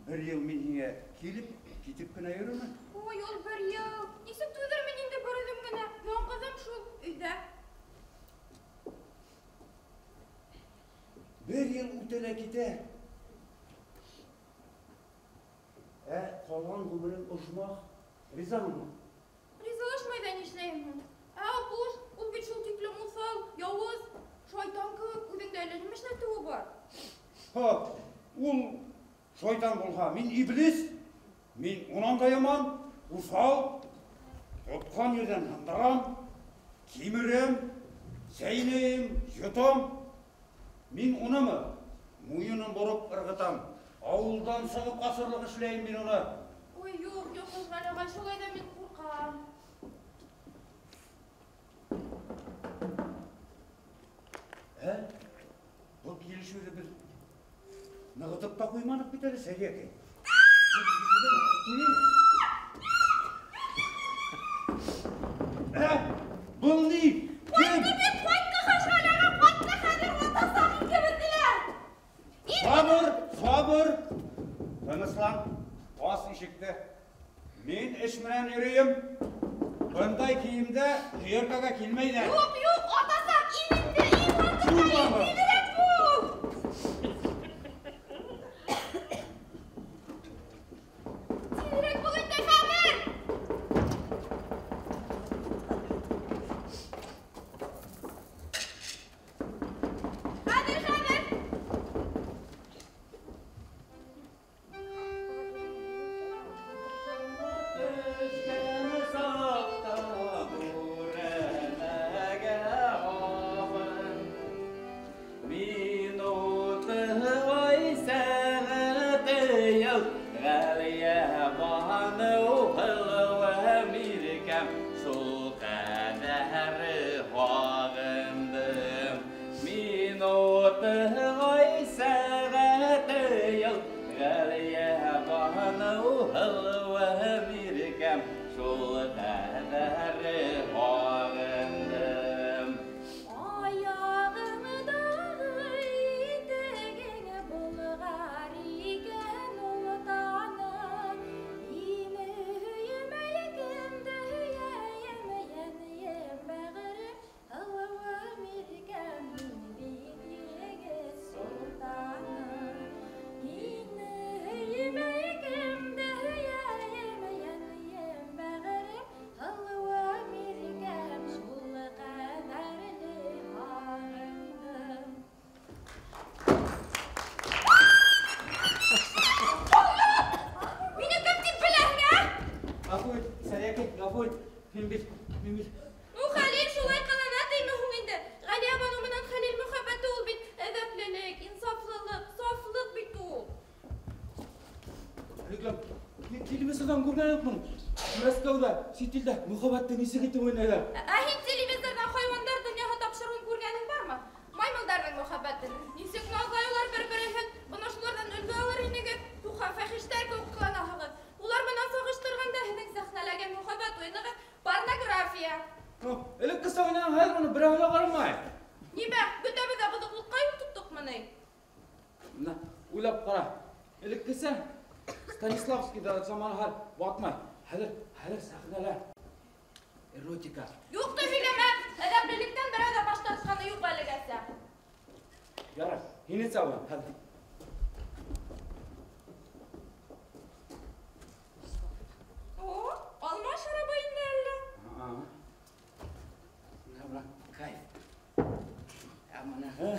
бер йыл мин һиңә килеп, китеп кенә йөрөрмөн. Ой, ул бер йыл. Нисек түҙермен инде бер үҙем генә? Яңғыҙым шул өйҙә. Бер йыл үтә лә китә. Ә ҡалған ғүмерең ожмах. Ризамынмы? Ризалашмай ҙа нишләйем һуң? Ә Апуш, ул бит шул тиклем уҫал, яуыз, шайтан кеүек, үҙеңдә әллә нимә эшләтеүе бар. Ха, ул шайтан булһа, мин иблис, мин унан да яман, уҫал, тотҡан ерҙән һындырам, кимерәм, сәйнәйем, йотам. Мин унымы муйынын бороп ырғытам, ауылдан сығып ҡасырлыҡ эшләйем мин уны. Ой, юҡ, юҡ, Хәжғәл ағай, шулай ҙа мин ҡурҡам. Ә, был килешеүҙе беҙ нығытып та ҡуйманыҡ бит әле, Сәрйәкәй. Был килешеүҙе нығытып ҡуйайыҡ. Ә, был ни? Кем? Ҡайтты бит, ҡайтты, Хәжғәл ағай, ҡайтты, хәҙер атасаҡ икебеҙҙе лә. Сабыр, сабыр. Тыныслан, ас ишекте. Мин эш менән йөрөйөм. Бындай кейемдә һөйәркәгә килмәйҙәр. Юҡ, юҡ, атасаҡ, ин инде, ин, Шулаймы? тиҙерәк бул. Тиҙерәк бул инде хәҙер. Хәҙер, хәҙер. Аяғыңдағы итегең болғар икән олтаны. Һине һөймәй кемде һөйәйем, йәнем бәғерем, һылыуым иркәм, мин бит егет солтаны. Һине һөймәй кемде һөйәйем, йәнем бәғерем, һылыуым иркәм. Телевизорҙан күргән юҡмын. Мәскәүҙә, сит илдә мөхәббәтте нисек итеп уйнайҙар. Ә һин телевизорҙан хайуандар донъяһы тапшырыуын күргәнең бармы? Маймылдарҙың мөхәббәтен. Нисек назлай улар бер-береһен, бына шуларҙан өлгө алыр инегеҙ. Юха, фәхиштәр кеүек ҡыланаһығыҙ. Улар менән сағыштырғанда һеҙҙең сәхнәләге мөхәббәт уйынығыҙ порнография. Элекке сәхнәнең хәҙер уны берәү лә ҡарамай. Нимә, бөтәбеҙ ҙә боҙоҡлоҡҡа юл тоттоҡмы ни? Бына уйлап ҡара. Элеккесә Станиславскийҙа заманы хәл батмай. Хәҙер, хәҙер сәхнәлә эротика. Юҡты һөйләмә. Әҙәплелектән берәү ҙә баш тартҡаны юҡ әлегәсә. Ярар, һине сабам, хәҙер. О, алма шарабы инде әллә? Менә бына кайф. Ә быныһы,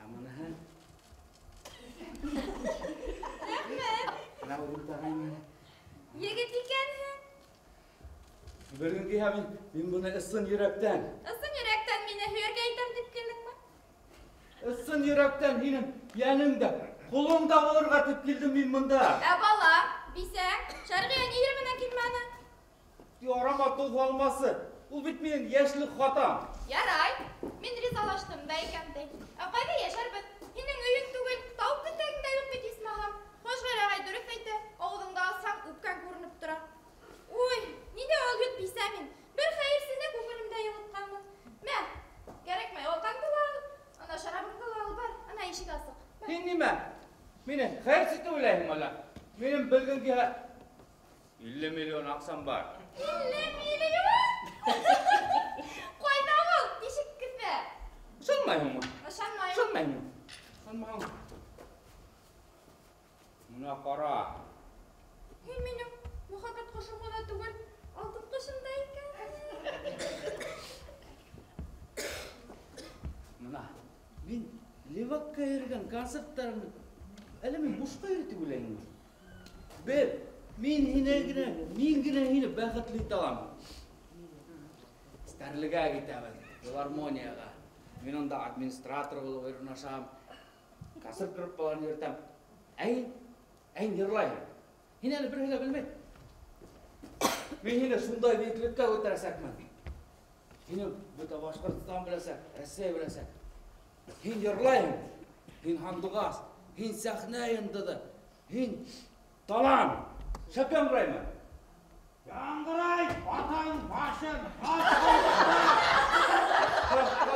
ә быныһы. Рәхмәт. Менә бу тағайын. Егет икәнһең. Белгең килһә, мин быны ысын йөрәктән. Ысын йөрәктән мине һөйөргә итәм тип килдеңме? Ысын йөрәктән һинең йәнеңдә, ҡулыңда булырға тип килдем мин бында. Ә бала, бисә, Шәрғиә ни ере менән килмәне? Ярама тоҙ алмасы. Ул бит минең йәшлек хатам. Ярай, мин ризалаштым да икән ти. Ә ҡайҙа йәшәрбеҙ? Һинең өйөң түгел, тау кетәгеңдә юҡ бит исмаһам. Хошғәр ағай дөрөҫ әйтә, ауыҙыңды асһаң, үпкәң күренеп тора. Уй, ниндәй алйот бисә мин. Бер хәйерсене күңелемдә йылытҡанмын. Мә, кәрәкмәй, алҡаңды ла ал, ана шарабыңды ла ал, бар, ана ишек асыҡ. Бар. Һин нимә? Мине хәйерсе тип уйлайһың әллә? Минең белгең килһә, 50 миллион аҡсам бар. 50 миллион? Ҡайҙа ул? Нисек кеҫә? Ышанмайһыңмы? Ышанмайым. Ышанмайһыңмы? Ышанмаһаң. Мына ҡара. Һин минең мөхәббәт ҡошом ғына түгел, алтын ҡошом да икән. Мына, мин левакка йөрөгән концерттарымды әллә мин бушҡа йөрөй тип уйлайһыңмы? Беҙ, мин һине генә, мин генә һине бәхетле итә алам. Стәрлегә китәбеҙ, филармонияға. Мин унда администратор булып урынлашам, концерт группаларын йөрөтәм. Ә һин йырлайһың. Һин әле береһе лә белмәй. Мин һине шундай бейеклеккә күтәрәсәкмен. Һине бөтә Башҡортостан беләсәк, Рәсәй беләсәк. Һин йырлайһың, һин һандуғас, һин сәхнә йондоҙо, һин талант. Шәп яңғыраймы? Яңғырай, атаң башын,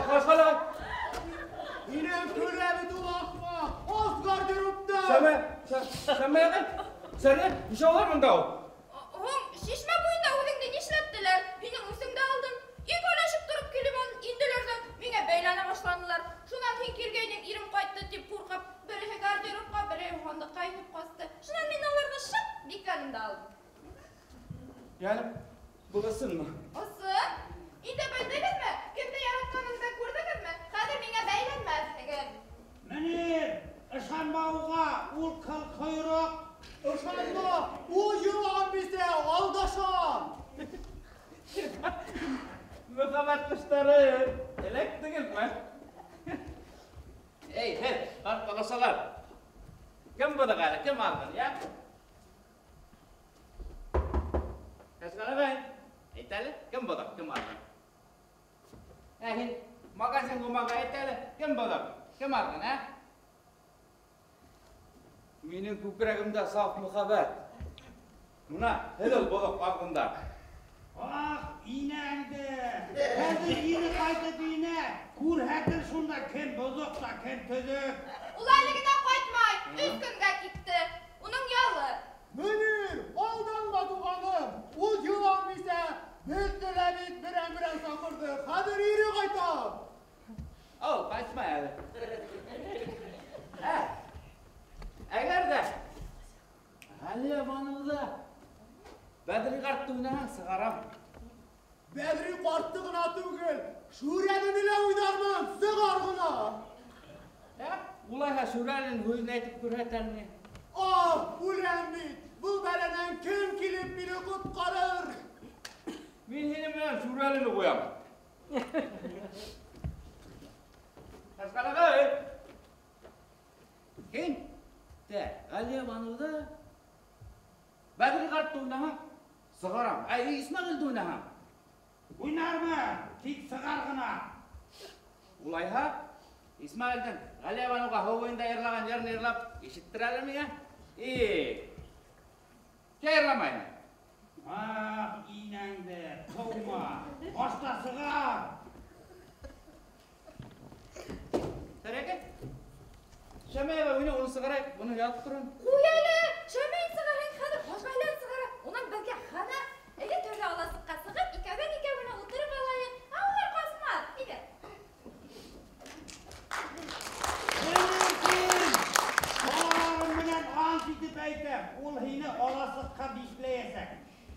Ҡашҡалай. Һине күрә бит ул ахмаҡ, ас гардеробта. Сәмә, Сәмә ағай, Сәрә, нисә алар бында ул? Һуң, шишмә буйында үҙеңде нишләттеләр? Һинең үсеңде алдым. Икәүләшеп тороп килеп инделәр ҙә миңә бәйләнә башланылар. Шунан һин килгәйнең, ирем ҡайтты тип ҡурҡып, береһе гардеробҡа, береһе һандыҡҡа инеп ҡасты. Шунан мин уларҙы шып бикләнем дә алдым. Йәнем, был ысынмы? Ысын. Инде белдегеҙме? Кемде яратҡанымды күрҙегеҙме? Хәҙер миңә бәйләнмәҫһегеҙ. Мөнир, ышанма уға, ул ҡыл ҡойроҡ. Ышанма, ул йылан бисә, алдаша. Мөхәббәт ҡоштары, эләктегеҙме? Эй, һеҙ, ҡарт баласалар. Кем булдыҡ әле? Кем алған, я? Ҡашҡар ағай, әйт әле, кем булдыҡ, кем алған? Ә һин, магазин ҡумаға әйт әле, кем булдыҡ, кем алған, ә? Минең күкрәгемдә саф мөхәббәт. Мына, һеҙ ул боҙоҡ аҙғындар. Ах, инәңде! Хәҙер ире ҡайтып инә. Күрһәтер шунда кем боҙоҡ та кем төҙөк. Ул әле генә ҡайтмай, 3 көнгә китте. Уның ялы. Мөнир, алданма туғаным. Ул йылан бисә, беҙҙе лә бит берәм-берәм саҡырҙы. Хәҙер ире ҡайта. Ау, ҡайтмай әле. Ә, әгәр ҙә Ғәлиә Баныуҙа Бәҙри ҡартты уйнаһаң, сығарам. Бәҙри ҡартты ғына түгел, Шүрәлене лә уйнармын, сығар ғына. Ә, улайһа Шүрәленең һүҙен әйтеп күрһәт әле. Ах, үләм бит! Был бәләнән кем килеп мине ҡотҡарыр? Мин һинең менән Шүрәлене ҡуям. Ҡашҡар ағай, һин дә Ғәлиә Баныуҙа Бәҙри ҡартты уйнаһаң, сығарам. Ә Исмәғилде уйнаһаң? Уйнармы? Тик сығар ғына. Улайһа, Исмәғилдең Ғәлиәбаныуға һыу буйында йырлаған йырын йырлап ишеттер әле миңә. Кә йырламайһың? Ах, инәңде, ҡыума, башта сығар. Сәрәкә, Шәмәй уйна, уны сығарайыҡ, уны ятып торһон. Ҡуй әле, Шәмәйен сығарһаң, хәҙер Хажғәлен сығара. Унан беҙгә хана. Әле төрлө аласыҡҡа сығып, икәүҙән-икәү генә ултырып алайыҡ. Ә улар ҡасмаҫ, әйҙә. Балаларым менән ант итеп әйтәм, ул һине аласыҡҡа бикләйәсәк.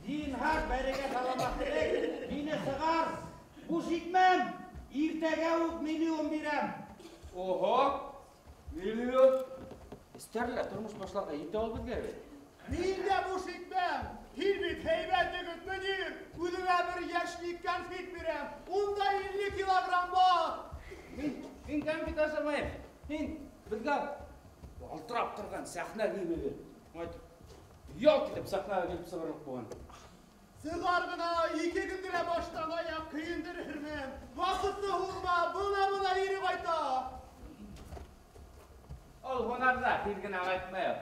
Зинһар бәрегә һаламаҫ элек, һине сығар. Буш итмәм, иртәгә үк миллион бирәм. Ого, миллион. Эстәрлә тормош башларға етә ул беҙгә бит. Мин дә буш итмәм. Һин бит һәйбәт егет, Мөнир. Үҙеңә бер йәшлек конфет бирәм. Унда 50 килограмм бар. Мин конфет ашамайым. Һин беҙгә ялтырап торған сәхнә кейеме бир. Айтып, ялт итеп сәхнәгә килеп сығырлыҡ булған. Сығар ғына, ике көн генә баштан аяҡ кейендерермен. Ваҡытты һуҙма, бына-бына ире ҡайта. Ул һунарҙа тиҙ генә ҡайтмай ул.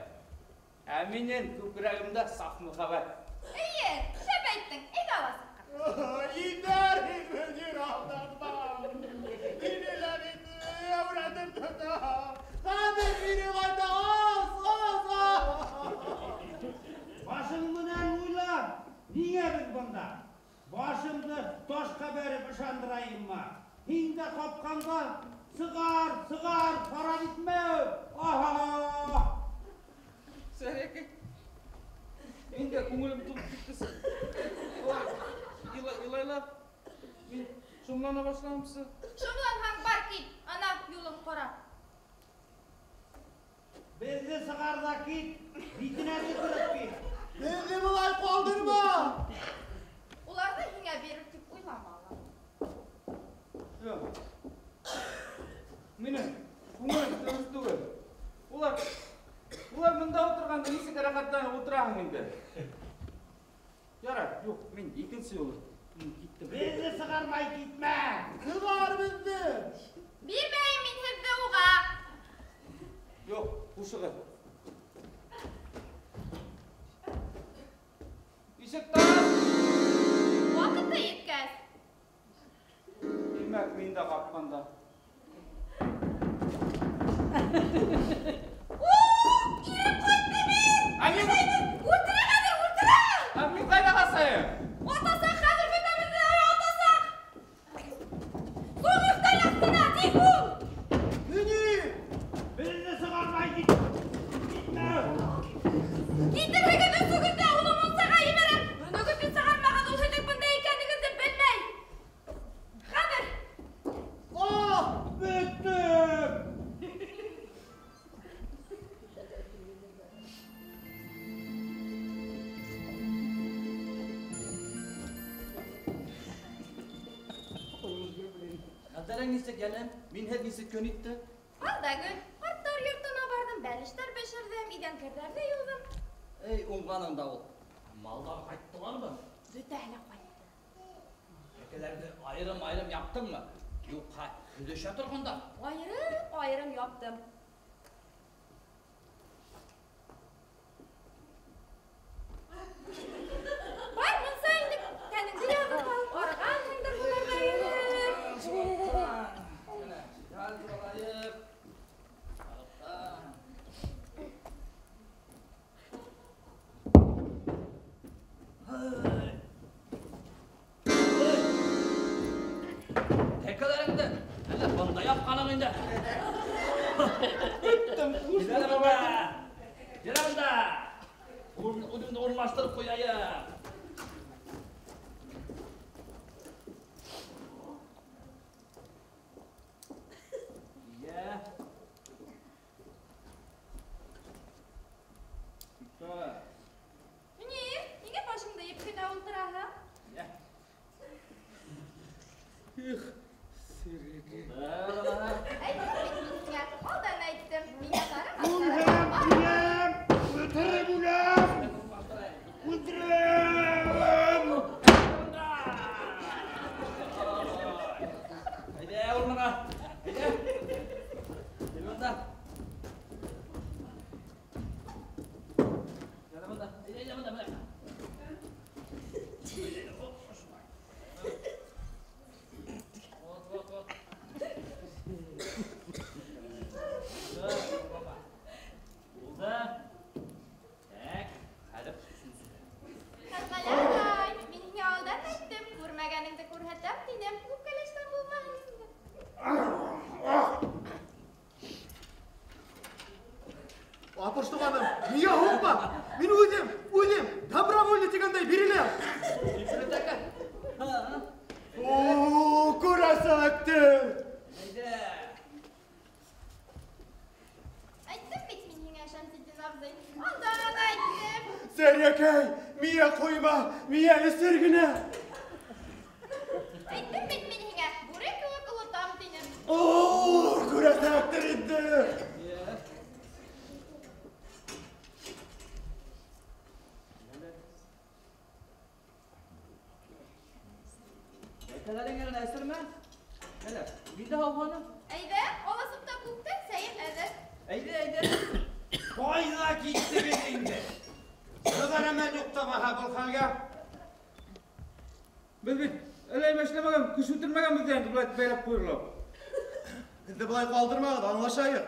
Ә минең күкрәгемдә саф мөхәббәт. Эйе, шәп әйттең, әйҙә аласыҡҡа. Инәр һин, Мөнир, алданма. Һине лә бит әүрәтеп тота. Хәҙер ире ҡайта, ас, ас, ас. Башың менән уйла, ниңә беҙ бында? Башымды ташҡа бәреп ышандырайыммы? Һин дә ҡапҡанға сығар, сығар, харап итмә. Аһа! Сәрәкәй, мин дә күңелем тулып китте. Илайлар, мин шомлана башланымсы. Шомланһаң бар кит, ана юлың ҡара. Беҙҙе сығар ҙа кит, битенә төкөрөп кит. Беҙҙе былай ҡалдырма. Уларҙы һиңә бирер тип уйлама ла. Юҡ. Минең күңелем дөрөҫ түгел. Улар бында ултырғанда нисек рәхәтләнеп ултыраһың инде? Ярар, юҡ, мин икенсе юлы. Мин киттем. Беҙҙе сығармай китмә. Сығар беҙҙе. Бирмәйем мин һеҙҙе уға. Юҡ, хушығыҙ. Ишектән. Ваҡыты еткәс. Тимәк, мин дә ҡапҡанда. Ирем ҡайтты бит! Ә мин Үлтерә хәҙер, үлтерә! Ә мин ҡайҙа ҡасайым? Атасаҡ хәҙер бөтәбеҙҙе, атасаҡ! Һуң өҫтәл аҫтына, тиҙ бул! Мөнир! Беҙҙе сығармай кит. Китмә! Китерһегеҙ өсөгөҙ ҙә уны мунсаға ебәрәм. Өнөгөҙҙө сығармағыҙ, ул һеҙҙең бында икәнегеҙҙе белмәй. Хәҙер! Ах, бөттөк! Хәлдәрең нисек, йәнем? Минһеҙ нисек көн итте? Ал да гөл. Ҡарттар йортона барҙым, бәлештәр бешерҙем, иҙән керҙәрҙе йыуҙым. Эй, уңғаның да ул. Малдар ҡайттылармы? Бөтәһе лә ҡайтты. Тәкәләрҙе айырым-айырым яптыңмы? Юҡһа, һөҙөшә торғандар. Айырым-айырым яптым. Бар, мунса инде, тәнеңде яҙып ал, арығанһыңдыр һунарҙа йөрөп. Алайыҡ. Тәкәләреңде әллә бында япҡаның инде. Бөттөм, Килә бында. Килә бында. Үҙемде урынлаштырып ҡуяйым. Йә. Мөнир, ниңә башыңды эйеп кенә ултыраһың? Йә. Их, Сереге. Әйттем бит мин һиңә, алдан әйттем. Миңә сарымаҫ. Үләм, үләм, үлтереп үләм. Күрәсәктер. Әйҙә. Әйттем бит мин һиңә, Шәмсетдин абзый. Алдан ғына әйттем. Сәрйәкәй, миңә ҡойма, миңә эсер генә. Әйттем бит мин һиңә, бүре кеүек олотам тинем. О, күрәсәктер инде. Тәкәләрең генә әсермә. Әле, мин дә һауғаным. Әйҙә, аласым та күктән сәйем әҙер. Әйҙә, әйҙә. Ҡайҙа киттегеҙ инде? Сығар әмәл юҡ та баһа был хәлгә. Беҙ бит әллә эшләмәгән, кеше үтермәгәнбеҙ инде, былай бәйләп ҡуйырлыҡ. Беҙҙе былай ҡалдырмағыҙ, аңлашайыҡ.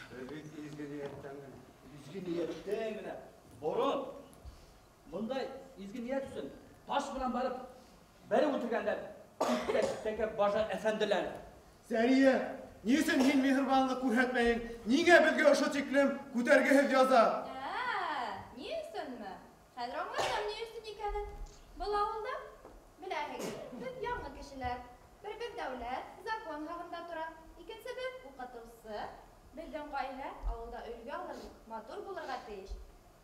Беҙ бит изге ниәттән генә. Изге ниәттән генә. Борон бындай изге ниәт өсөн таш менән барып бәреп үтергәндәр. Иптәш тәкә бажа әфәнделәр. Сәрйә, ни өсөн һин миһырбанлыҡ күрһәтмәйең? Ниңә беҙгә ошо тиклем күтәргеһеҙ яза? Ни өсөнмө? Хәҙер аңлатам ни өсөн икәнен. Был ауылда, беләһегеҙ, беҙ яңы кешеләр. Беребеҙ дәүләт, закон һағында тора. Икенсебеҙ уҡытыусы. Беҙҙең ғаилә ауылда өлгө алырлыҡ, матур булырға тейеш.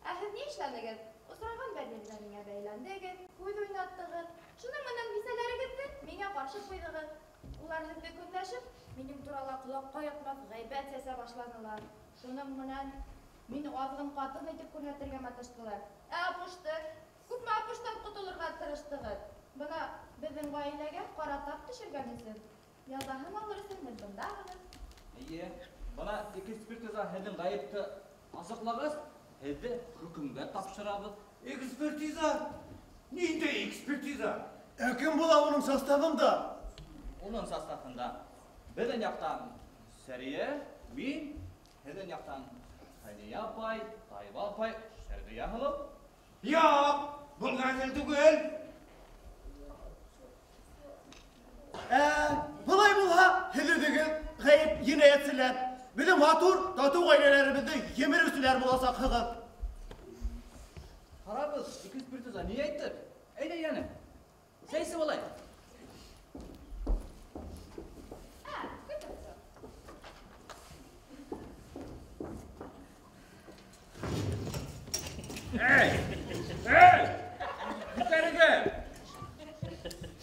Ә һеҙ ни эшләнегеҙ? Осраған бер миңә бәйләндегеҙ, күҙ уйнаттығыҙ. Шуның менән бисәләрегеҙҙе миңә ҡаршы ҡуйҙығыҙ. Улар һеҙҙе көнләшеп, минең турала ҡолаҡҡа ятмаҫ ғәйбәт сәсә башланылар. Шуның менән мине аҙғын ҡатын итеп күрһәтергә маташтылар. Ә апушты, күпме апуштан ҡотолорға тырыштығыҙ. Бына беҙҙең ғаиләгә ҡара тап төшөргән өсөн, язаһын алыр өсөн һеҙ бындаһығыҙ. Эйе, бына экспертиза һеҙҙең ғәйепте асыҡлағас, һеҙҙе хөкөмгә тапшырабыҙ. Экспертиза? Ниндәй экспертиза? Ә кем була уның составында? Уның составында беҙҙең яҡтан Сәрйә, мин, һеҙҙең яҡтан Хәниә апай, Тайба апай, Шәрғиә һылыу. Юҡ, был ғәҙел түгел. Былай булһа, һеҙ үҙегеҙ ғәйеп енәйәтселәр, беҙҙең матур, татыу ғаиләләребеҙҙе емереүселәр буласаҡһығыҙ. Ҡарабыҙ, экспертиза ни әйтер? Әйҙә, йәнем, сәй эсеп алайыҡ. Эй! Эй! Күтәрегеҙ!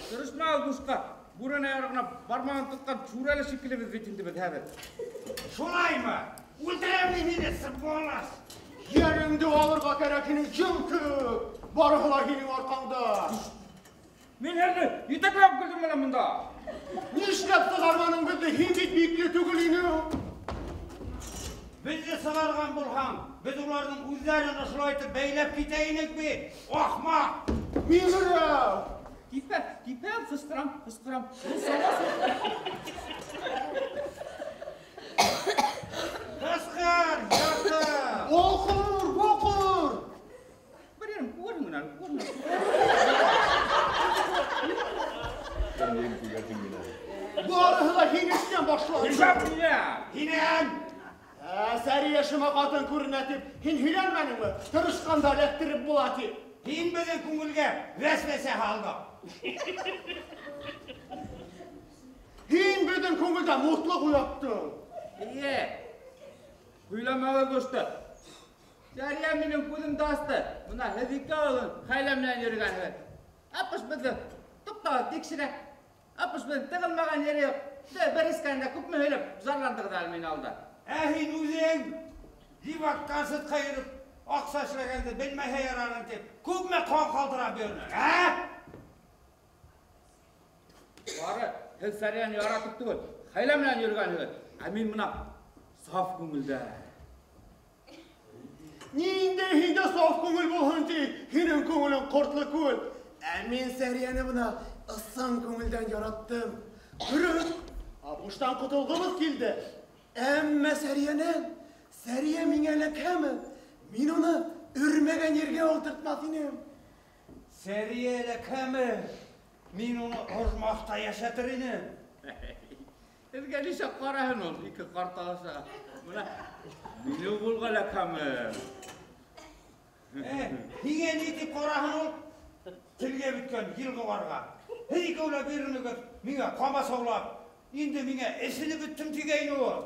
Тырышмағыҙ бушҡа. Бүрәнә ярығына бармағын тотҡан шүрәле шикелле беҙ бит инде беҙ хәҙер. Шулаймы? Үлтерәм мин һине, сыбалас! Ереңде алырға кәрәк һинең, йылҡы! Барыһы ла һинең арҡаңда. Мин һеҙҙе етәкләп килдем менән бында. Нишләп сығарманың беҙҙе? Һин бит бикле түгел инең. Беҙҙе сығарған булһаң, беҙ уларҙың үҙҙәрен ошолай итеп бәйләп китә инек бит. Ахмаҡ! Мин берәү! Типә, типә, ҡысҡырам, ҡысҡырам. Ул сама Ҡысҡыр, ярты! Оҡыр, боҡыр! Бер ерем, күрен генә, күрен. Барыһы ла һин эштән башланды. Нишләп минә? Һинән! Сәрйә шыма ҡатын күренә тип, һин һөйләнмәнеңме? Тырышҡанда эләктереп була тип. Һин беҙҙең күңелгә вәсвәсә һалдың. Һин беҙҙең күңелдә мутлыҡ уяттың. Эйе. Һөйләмәгеҙ бушты. Сәрйә минең күҙемде асты. Бына һеҙ икәү хәйлә менән йөрөгәнһегеҙ. Апыш беҙҙе туҡтап тикшерә. Апыш беҙҙең тығылмаған ере юҡ. Бер эскәндә күпме һөйләп зарландығыҙ әле мине алда. Ә һин үҙең дивак концертҡа йөрөп аҡса эшләгәнде белмәһә ярарын тип, күпме ҡан ҡалтырап йөрөнөң, ә? Бары һеҙ Сәрйәне яратып түгел, хәйлә менән йөрөгәнһегеҙ. Ә мин бына саф күңелдә. Ниндәй һиндә саф күңел булһын ти? Һинең күңелең ҡортло күл. Ә мин Сәрйәне бына ысын күңелдән яраттым. Дөрөҫ, апуштан ҡотолғобоҙ килде. Әммә Сәрйәнән, Сәрйә миңә эләкһәме, мин уны өрмәгән ергә ултыртмаҫ инем. Сәрйә эләкһәме, мин уны ожмахта йәшәтер инем. Һеҙгә нисә ҡараһын ул, ике ҡарталашаға. Бына минең ҡулға эләкһәме. Һиңә ни тип ҡараһын ул? Телгә бөткән йылғыларға. Һеҙ икәүләп йөрөнөгөҙ, миңә ҡамасаулап, инде миңә эсенеп бөттөм тигәйне ул.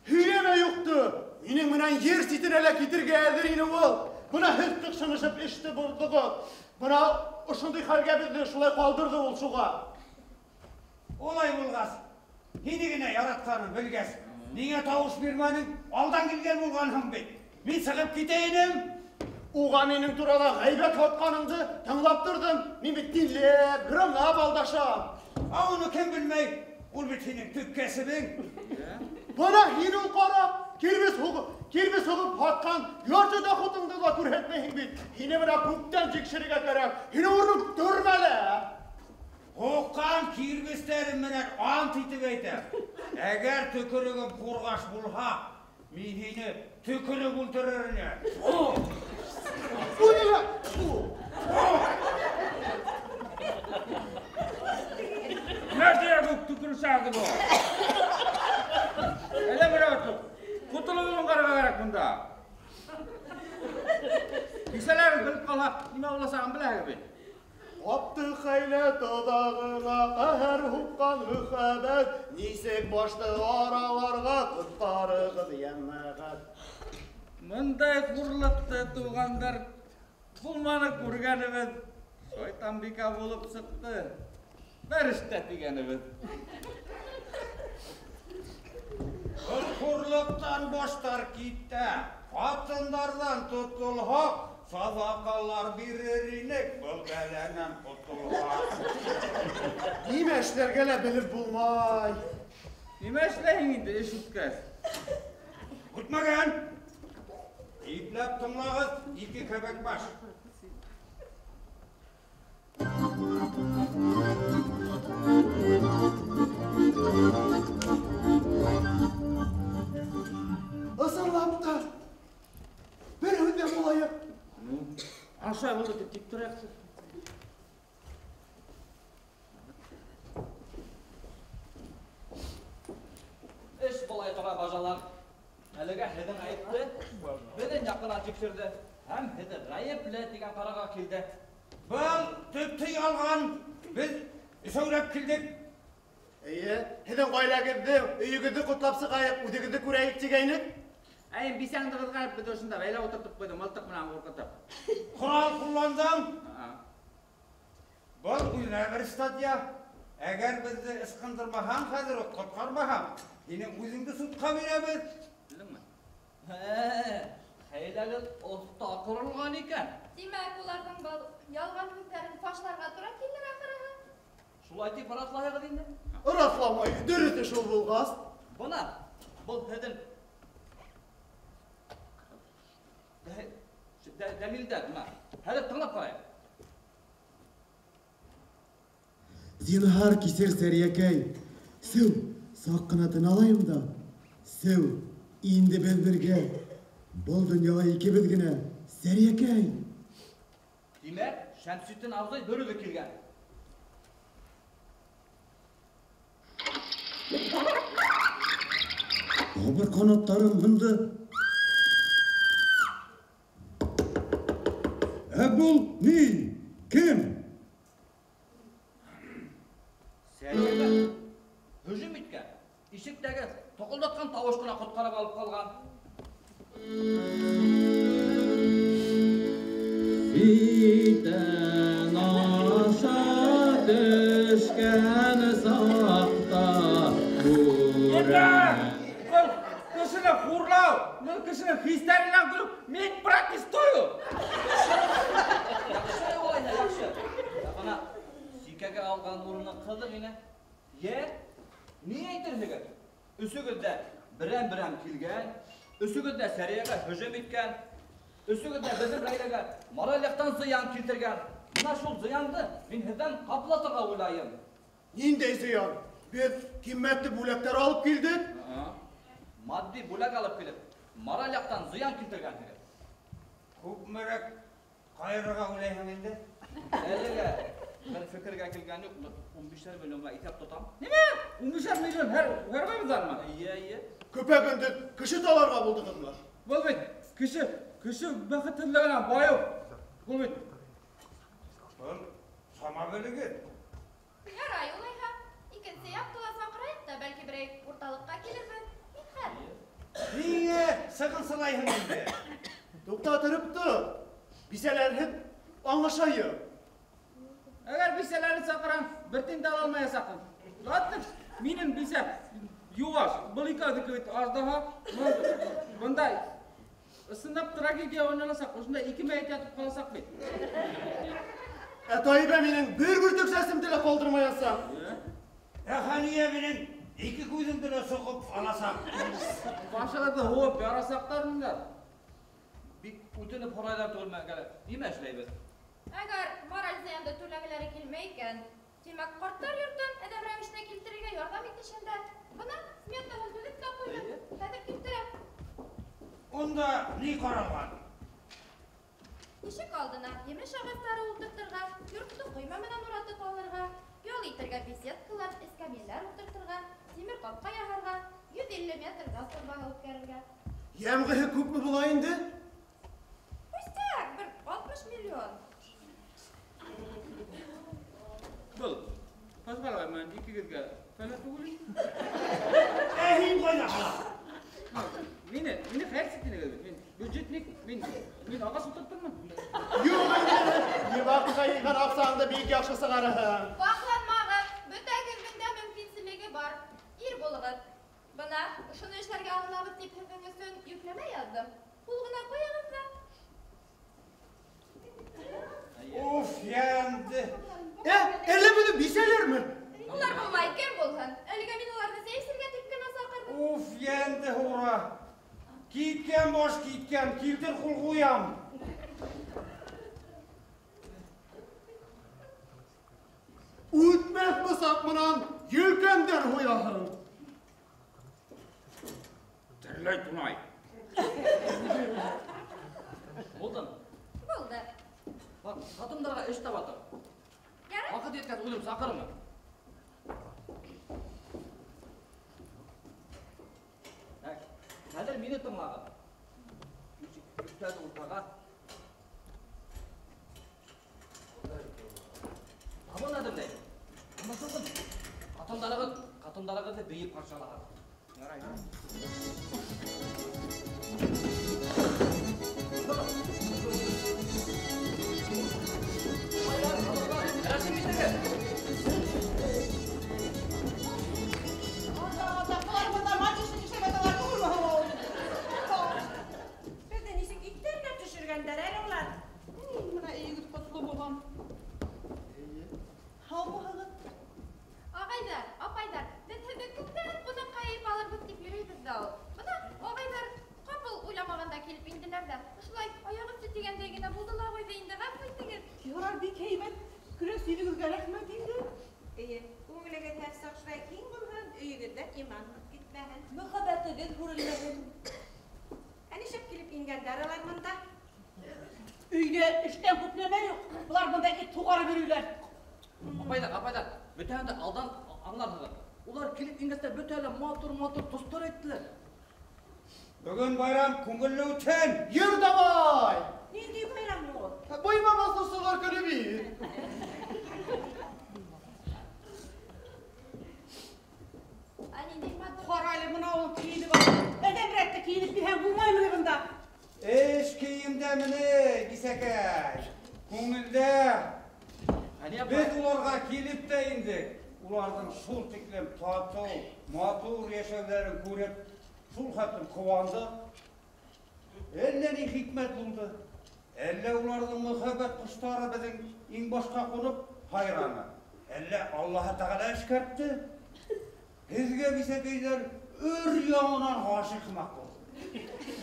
Һөйләмә юҡты. Минең менән ер ситенә лә китергә әҙер ине ул. Бына һеҙ тыҡшынышып эште борҙоғоҙ. Бына ошондай хәлгә беҙҙе шулай ҡалдырҙы ул шуға. Улай булғас, һине генә яратҡанын белгәс, ниңә тауыш бирмәнең? Алдан килгән булғанһың бит. Мин сығып китә инем. Уға минең турала ғәйбәт һатҡаныңды тыңлап торҙом. Мин бит тилеп, грамлап алдашам. Ә уны кем белмәй? Ул бит һинең төп кәсебең. Бына һин ул ҡарап, кирбес һуғып һатҡан ярты доходыңды ла күрһәтмәйһең бит. Һине бына күптән тикшерергә кәрәк. Һине урының төрмәлә. Һуҡҡан кирбестәрем менән ант итеп әйтәм. Әгәр төкөрөгөм ҡурғаш булһа, мин һине төкөрөп үлтерер инем. Нәрсәгә күп төкөрөшәһегеҙ был? Әллә берәү ҡотолоп ҡарарға кәрәк бында. Бисәләрегеҙ белеп ҡалһа, нимә буласағын беләһегеҙ бит. Ҡапты хәйлә тоҙағына ҡәһәр һуҡҡан мөхәббәт, нисек башты араларға ҡотҡарығыҙ йәмәғәт. Мындай хурлыҡты туғандар булманы күргәнебеҙ, шайтанбикә булып сыҡты. Фәрештә тигәнебеҙ. Был хурлыҡтан баштар китә, ҡатындарҙан тотолһаҡ, саҙаҡалар бирер инек, был бәләнән ҡотолһаҡ. Нимә эшләргә лә белеп булмай. Нимә эшләйһең инде эш үткәс? Үтмәгән. Ипләп тыңлағыҙ, ике кәбәк баш. Ысынлап та, бер һүҙҙә булайыҡ. Ашай булды тип тик торайыҡсы. Эш былай тора, бажалар. Әлегә һеҙҙең ғәйепте беҙҙең яҡынан тикшерҙе һәм һеҙҙе ғәйепле тигән ҡарарға килде. Был төптө ялған, беҙ өсәүләп килдек. Эйе, һеҙҙең ғаиләгеҙҙе, өйөгөҙҙө ҡотлап сығайыҡ, үҙегеҙҙе күрәйек тигәйнек. Әйе, бисәңде ҡыҙғанып, беҙ ошонда бәйләп ултыртып ҡуйҙым, мылтыҡ менән ҡурҡытып. Ҡорал ҡулландың. Был үҙенә бер статья. Әгәр беҙҙе ысҡындырмаһаң, хәҙер үк ҡотҡармаһаң, һинең үҙеңде судҡа бирәбеҙ. Белдеңме? Хәйләгеҙ оҫта ҡоролған икән. Тимәк, уларҙың был ялған һүҙҙәрен фашларға тура килер ахырыһы. Шулай тип раҫлайһығыҙ инде? Раҫламай, дөрөҫө шул булғас. Бына, был һеҙҙең дәлилдәр, бына. Хәҙер тыңлап ҡарайыҡ. Зинһар кисер, Сәриәкәй. Сеү, саҡ ҡына тын алайым да. Сеү, инде беҙ бергә. Был донъяла икебеҙ генә. Сәриәкәй. Тимәк, Шәмсетдин абзый бер үҙе килгән. Бабыр ҡанаттарым һынды. Ә был ни? Кем? Сәриәгә һөжүм иткән, ишектәге тоҡолдатҡан тауыш ҡына ҡотҡарып алып ҡалған. Ситән аша төшкән саҡта бүрә. Был кешене хурлау, был кешенең хистәренән көлөп, мин протестую. Яҡшы, улайһа, яҡшы. Бына сикәгә алған урыны ҡыҙыҡ ине. Йә, ни әйтерһегеҙ? Өсөгөҙ ҙә берәм-берәм килгән, өсөгөҙ ҙә Сәриәгә һөжүм иткән, өсөгөҙ ҙә беҙҙең ғаиләгә мораль яҡтан зыян килтергән. Бына шул зыянды мин һеҙҙән ҡаплатырға уйлайым. Ниндәй зыян? Беҙ ҡиммәтле бүләктәр алып килдек. Матди бүләк алып килеп, мораль яҡтан зыян килтергәнһегеҙ. Күпмерәк ҡайырырға уйлайһың инде? Әлегә бер фекергә килгән юҡтыр. 15 миллионға иҫәп тотам. Нимә? 15 миллион һәр ҡайҙанмы? Эйе, эйе. Көпә-көндөҙ кеше таларға булдығыҙмы? Был бит кеше бәхетһеҙлегенән байыу. йырлайһың инде? Туҡтатырып тор. Бисәләрһеҙ аңлашайыҡ. Әгәр бисәләрен саҡырам, бер тин дә ала алмаясаҡһың. Ладно, минең бисә юаш, был икәүҙеке бит аждаһа. Бындай ысынлап трагедия уйналасаҡ, ошонда ике мәйет ятып ҡаласаҡ бит. Ә Таибә минең бер бөртөк сәсемде лә ҡалдырмаясаҡ. Ә Хәниә минең ике күҙемде лә соҡоп аласаҡ. Башығыҙҙы һуғып ярасаҡтар инде. Бик үтенеп һорайҙар түгелме, әгәр нимә эшләйбеҙ? Әгәр мораль зыянды түләгеләре килмәй икән, тимәк, ҡарттар йортон әҙәм рәүешенә килтерергә ярҙам итешендә. Бына сметаһын төҙөп тә ҡуйҙым, хәҙер килтерәм. Унда ни ҡаралған? Ишек алдына емеш ағастары ултыртырға, йортто ҡойма менән уратып алырға, ял итергә беседкалар, эскәмйәләр ултыртырға, тимер ҡапҡа яһарға, 150 метр газ торбаһы үткәрергә. Йәмғеһе күпме була инде? Пустяк, бер 60 миллион. Был, Фазғалға менән икегеҙгә фәлә түгел инде. Ә һин ҡайҙа ҡала? Мине хәйерсе тинегеҙ бит. Мин бюджетник, мин ағас ултыртырмын. Юҡ инде, ваҡытҡа йыйған аҡсаңды бик яҡшы сығарырһың. Ваҡланмағыҙ, бөтәгеҙҙең дә мөмкинселеге бар. Ир булығыҙ. Бына, шуны эшләргә алынабыҙ тип һеҙҙең өсөн йөкләмә яҙҙым. Ҡул ғына ҡуйығыҙ ҙа. Уф, янды. Әллә беҙҙе бисәләрме? Улар булмай, кем булһын? Әлегә мин уларҙы сәй эсергә тип кенә саҡырҙым. Уф, янды, һура. Киткән баш киткән, килтер ҡул ҡуям. Үтмәҫ бысаҡ менән елкәндәр һуяһың. Терләй тунай. Булдым. Булды. Бар, ҡатындарға эш таба тор. Ярай. Ваҡыт еткәс үҙем саҡырырмын. Так, хәҙер мине тыңлағыҙ. Өҫтәл уртаға. Табын әҙерләй. Аңлашылдымы? Ҡатындарығыҙҙы бейеп ҡаршы алаһығыҙ. Ярай. Рәсем итегеҙ. Ата, былар бында мальчишник эшләп яталар түгелме һуң ул? Беҙҙе нисек иҫтәренә төшөргәндәр әле улар. Бына өйөгөҙ ҡотло булған. Һаумыһығыҙ? Ағайҙар, апайҙар, беҙ һеҙҙе күптән ҡунаҡҡа йыйып алырбыҙ тип йөрөйбөҙ ҙә ул. Бына ағайҙар ҡапыл уйламағанда килеп инделәр ҙә, ошолай аяҡ өҫтө тигәндәй генә булды ла ҡуйҙы инде, ғәфү итегеҙ. Ярар, бик һәйбәт. Көләс йөҙөгөҙгә рәхмәт инде. Эйе, күңелегеҙ һәр саҡ шулай киң булһын, өйөгөҙҙән иманһыҙ китмәһен. Мөхәббәтегеҙ һүрелмәһен. Ә нишләп килеп ингәндәр алар бында? Өйҙә эштән күп нәмә юҡ. Былар бында эт һуғарып йөрөйләр. Апайҙар, апайҙар, бөтәһен дә алдан аңларһығыҙ. Улар килеп ингәс тә бөтәһе лә матур-матур тоҫтар әйттеләр. Бөгөн байрам күңелле үтһен. Йөр давай! Ниндәй байрам ул? Бойма баҫыусылар көнө бит. Ә ниндәй матур? Ҡара әле, бына ул кейенеп алды. Әҙәм рәттә кейенеп килһәң булмаймы ни бында? Эш кейемдәме ни, бисәкәй? Күңелдә. Хәниә апай. Беҙ уларға килеп тә индек. Уларҙың шул тиклем татыу, матур йәшәүҙәрен күреп, шул хәтлем ҡыуандыҡ. Әллә ни хикмәт булды. Әллә уларҙың мөхәббәт ҡоштары беҙҙең иң башҡа ҡунып һайраны. Әллә Аллаһы Тәғәлә эшкәртте. Һеҙгә бисәкәйҙәр өр яңынан ғашиҡ һымаҡ булды.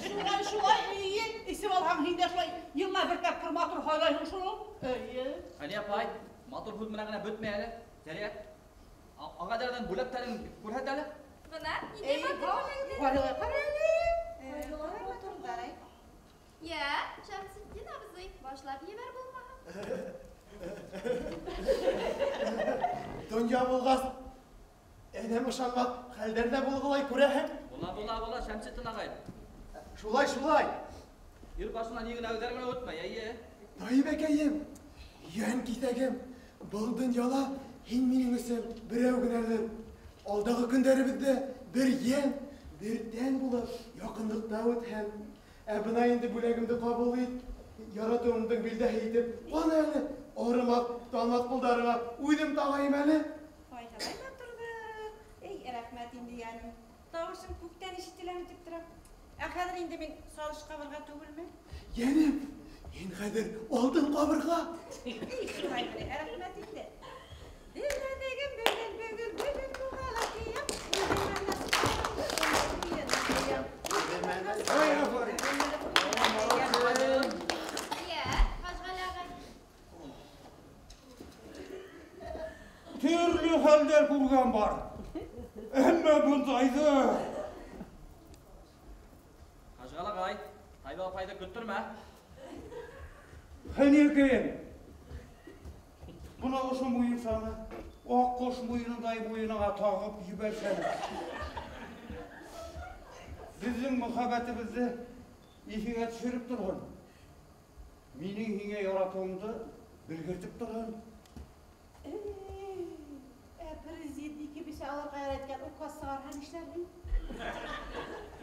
Шулай, шулай, эйе. Эсеп алһаң, һин дә шулай йылына бер тапҡыр матур һайлайһың шул. Эйе. Хәниә апай, матур һүҙ менән генә бөтмәй әле. Сәриә, ағайҙарҙың бүләктәрен күрһәт әле. Бына, ниндәй Эй, матур бүләктәр. Ҡара, ҡара әле. Ҡара матурҙар, ай. Йә, Шәмсетдин абзый, башлап ебәр булмаһа. Донъя булғас, әҙәм ышанмаҫ хәлдәр ҙә булғылай күрәһең. Була, була, була, Шәмсетдин ағай. Шулай, шулай. Ир башынан ни генә үҙәр генә үтмәй, әйе. Таибәкәйем, йән киҫәгем, был донъяла һин минең өсөн берәү генәлер. Алдағы көндәребеҙҙә бер йән, бер тән булып яҡынлыҡта үтһен. Ә бына инде бүләгемде ҡабул ит. Яратыуымдың билдәһе итеп, ҡана әле, ауырымаҫ, талмаҫ ҡулдарыңа үҙем тағайым әле. Ай-һай матурлыҡ. Эй, рәхмәт инде, йәнем. Тауышың күктән ишетеләме тип торам. Ә хәҙер инде мин салыш ҡабырға түгелме? Йәнем, һин хәҙер алтын ҡабырға. Эй, шулай бер, рәхмәт инде. Беләҙегем бөгөн, бөгөн, бөгөн буға киям. Ай, афарин. Йә, Хажғәле ағай. Төрлө хәлдәр күргән бар. Әммә бындайҙы. Хажғәле ағай, Тайба апайҙы көттөрмә. Хәнекәйем, бына ошо муйынсаны аҡҡош муйынындай муйыныңа тағып ебәрсәң. Беҙҙең мөхәббәтебеҙҙе иҫеңә төшөрөп торһон. Минең һиңә яратыуымды белгертеп торһон. Ә президент ике бисә алырға яраткан указ сығарһа нишләрһең?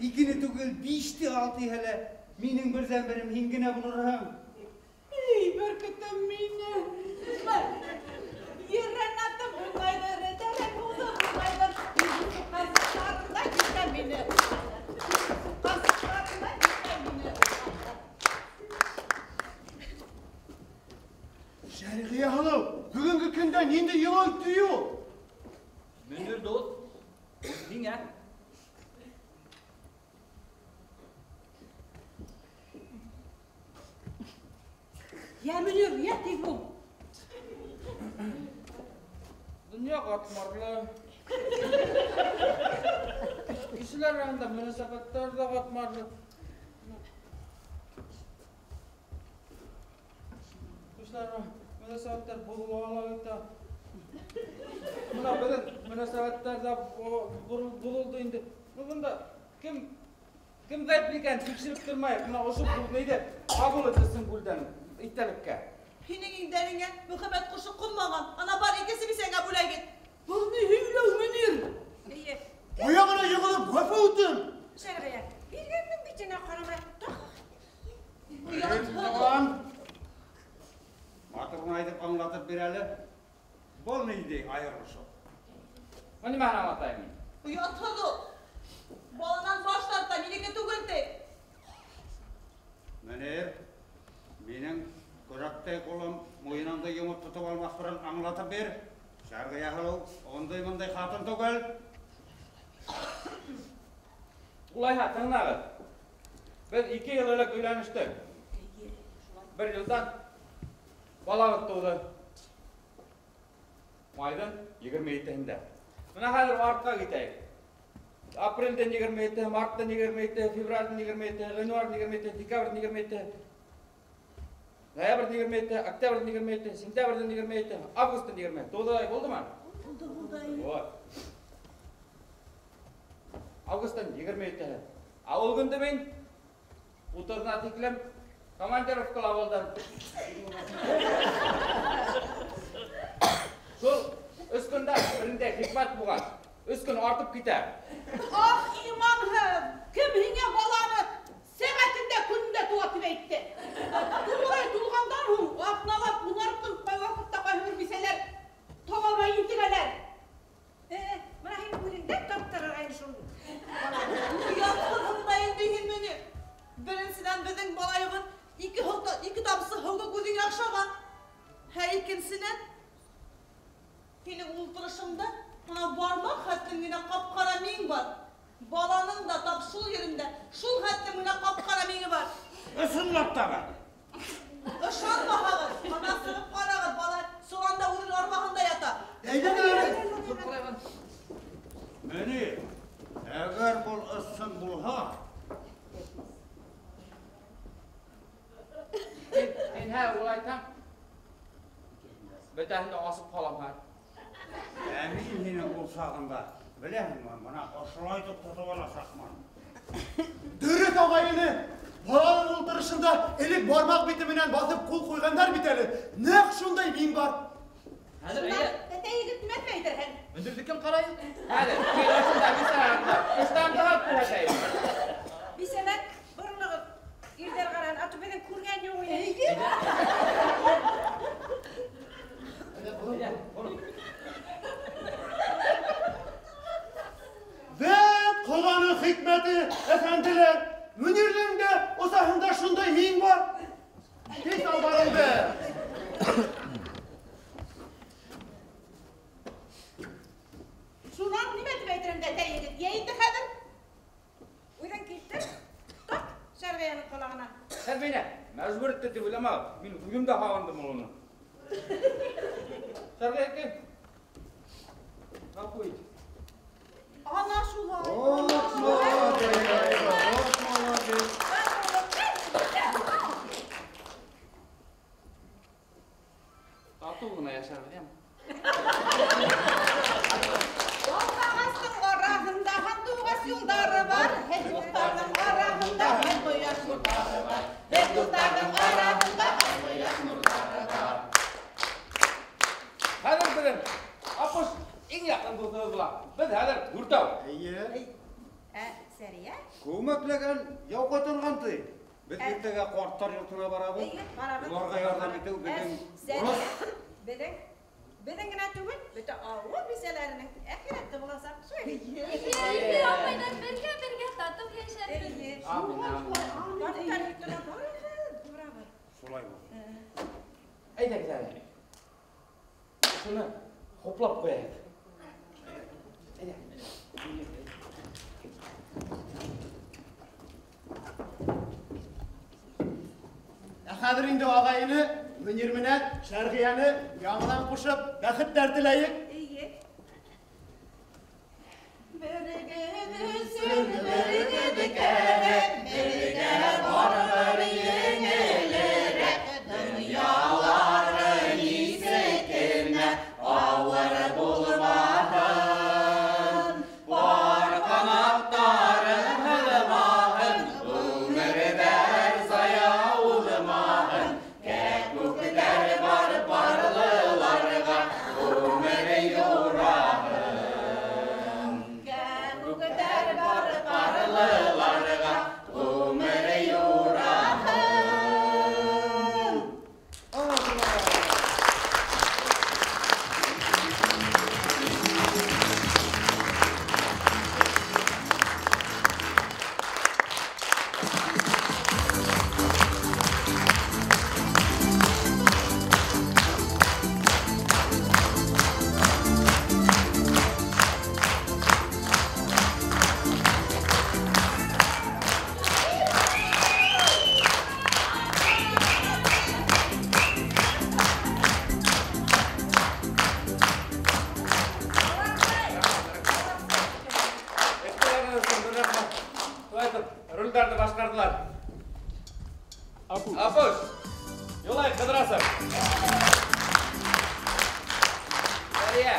Икене түгел, биште ал тиһә лә, минең берҙән-берем һин генә булырһың. Эй, бөркөтөм мине. Ерәнәтем уңайҙыр, тәрән булды уңайҙыр. Ҡасыҡтарында китә мине. Ҡасыҡтарында китә мине. Шәрғиә һылыу, бөгөнгө көндә ниндәй йылан төйө ул? Мөнир дуҫ, һиңә. Йә, Мөнир, йә, тиҙ бул. Донъя ҡатмарлы. Кешеләр араһында мөнәсәбәттәр ҙә ҡатмарлы. Кешеләр мөнәсәбәттәр боҙола ла китә. Бына беҙҙең мөнәсәбәттәр ҙә боҙолдо инде. Бында кем ғәйепле икәнен тикшереп тормайыҡ. Бына ошо нейҙе ҡабул ителһен күлдән иҫтәлеккә. Һинең иңдәреңә мөхәббәт ҡошо ҡунмаған. Ана бар икенсе бисәңә бүләк ит. Был ни һөйләү, Мөнир? Эйе. Аяғына йығылып ғәфү үтен. Шәрғиә, биргәндең битенә ҡарамай. Туған, матурын әйтеп аңлатып бир әле. Был ниндәй айырылышыу? Был нимәһен аңлатайым мин? Оятһыҙ ул. Баланан баш тарта, минеке түгел ти. Мөнир, минең көрәктәй ҡулым муйыныңды йомоп тотоп алмаҫ борон аңлатып бир. Шәрғиә һылыу, ундай-мындай ҡатын түгел. Улайһа, тыңлағыҙ. Беҙ 2 йыл элек өйләнештек. Бер йылдан балабыҙ тыуҙы. Майҙың 27-һендә. Бына хәҙер артҡа китәйек. Апрелдең 27-һе, марттың 27-һе, февралдең 27-һе, ғинуарҙың 27-һе, декабрҙең 27-һе, ноябрҙең 27-һе, октябрҙең 27-һе, сентябрҙең 27-һе, августтың 27-һе. Туғыҙ ай булдымы? Булды, булды. Вот. Августтың 27-һе. Ә ул көндө мин утыҙына тиклем командировкала булдым. Шул өс көндә берендә хикмәт булған. Өс көн артып китә. Ах, иманһыҙ! Кем һиңә баланы сәғәтендә, көнөндә тыуа тип әйтте? Тулай тулғандан һуң аҙналап, унар көн ҡай ваҡытта ҡайһы бер бисәләр таба алмай интегәләр. Бына һин үҙеңдән таптырырға инде шул. Оятһыҙһың да инде һин, Мөнир. Беренсенән, беҙҙең балайығыҙ ике тамсы һыуға күҙеңә оҡшаған. Ә икенсенән, һинең ултырышыңда бына бармаҡ хәтлем генә ҡап-ҡара миң бар. Баланың да тап шул ерендә шул хәтлем генә ҡап-ҡара миңе бар. Ысынлап та бар. Ышанмаһағыҙ, бына сығып ҡарағыҙ, бала соланда үҙенең арбаһында ята. Әйҙә, әйҙә. Мөнир, әгәр был ысын булһа, Һин һә улай әйтһәң, бөтәһен дә асып ҡалам хәҙер. Ә мин һинең ул сағында, беләһеңме, бына ошолай итеп тотоп аласаҡмын. Дөрөҫ, ағай-эне. Баланың ултырышында элек бармаҡ бите менән баҫып ҡул ҡуйғандар бит әле. Нәҡ шундай мин бар. Хәҙер, әйе. Тәтәй егет нимә әйтерһең? Мөнирҙекен ҡарайыҡ. Хәҙер, кил, ошонда бисә янында. Ыштанды һалып күрһәтәйем. Бисәләр, боролоғоҙ. юҡ. Эйе. Вәт Хоҙаның хикмәте, әфәнделәр, Мөнирҙең дә осаһында шундай миң бар. Кис албарыңды. Шунан нимә тип әйтерем дә, егет, йә инде хәҙер. Үҙең килтер, тот Шәрғиәнең ҡолағына. Һеҙ мине мәжбүр итте тип уйламағыҙ. Мин үҙем дә һағындым уны. Шәрғиәкәй, ғәфү ит. Ана шулай. Вот молодец, вот молодец. Татыу ғына йәшәрбеҙ, йәме? Алмағастың араһында һандуғас юлдары бар. Һеҙ дуҫтарҙың араһында ҡояш нурҙары бар. Һеҙ дуҫтарҙың араһында ҡояш нурҙары бар. Хәҙер беҙҙең Апуш иң яҡын дуҫыбыҙ була. Беҙ хәҙер дүртәү. Эйе. Ә, Сәриә? Күмәкләгән яу ҡайтарған ти. Беҙ иртәгә ҡарттар йортона барабыҙ. Эйе, барабыҙ. Уларға ярҙам итеү беҙҙең Сәриә, беҙҙең генә түгел, бөтә ауыл бисәләренең әхирәте буласаҡ. Шулай бит? Эйе, апайҙар бергә-бергә татыу йәшәрбеҙ. Эйе. Амин, амин. Ҡарттар йортона барабыҙ, барабыҙ. Шулай булыр. Әйҙәгеҙ әле. Шуны хуплап ҡуяйыҡ. Әйҙә. Ә хәҙер инде ағайыны Мөнир менән Шәрғиәне яңынан ҡушып бәхеттәр теләйек. Эйе. Берегеҙ өсөн берегеҙ кәрәк, бергә барыр еңелерәк. Донъялары нисек кенә ауыр булмаһын, пар ҡанаттары һынмаһын, ғүмерҙәр зая уҙмаһын. Кәкүктәр бар парлыларға ғүмер юраһын. Кәкүктәр бар парлыларға ғүмер юраһын. Ролдәрҙе башҡарҙылар. Апуш, Юлай Ҡыҙрасов. Сәриә,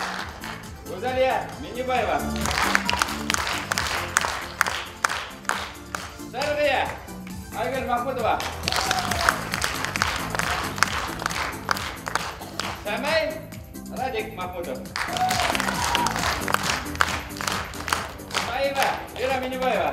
Гүзәлиә Миннебаева. Шәрғиә, Айгөл Мәхмүтова. Сәмәй, Радик Мәхмүтов. Таиба, Лира Миннебаева.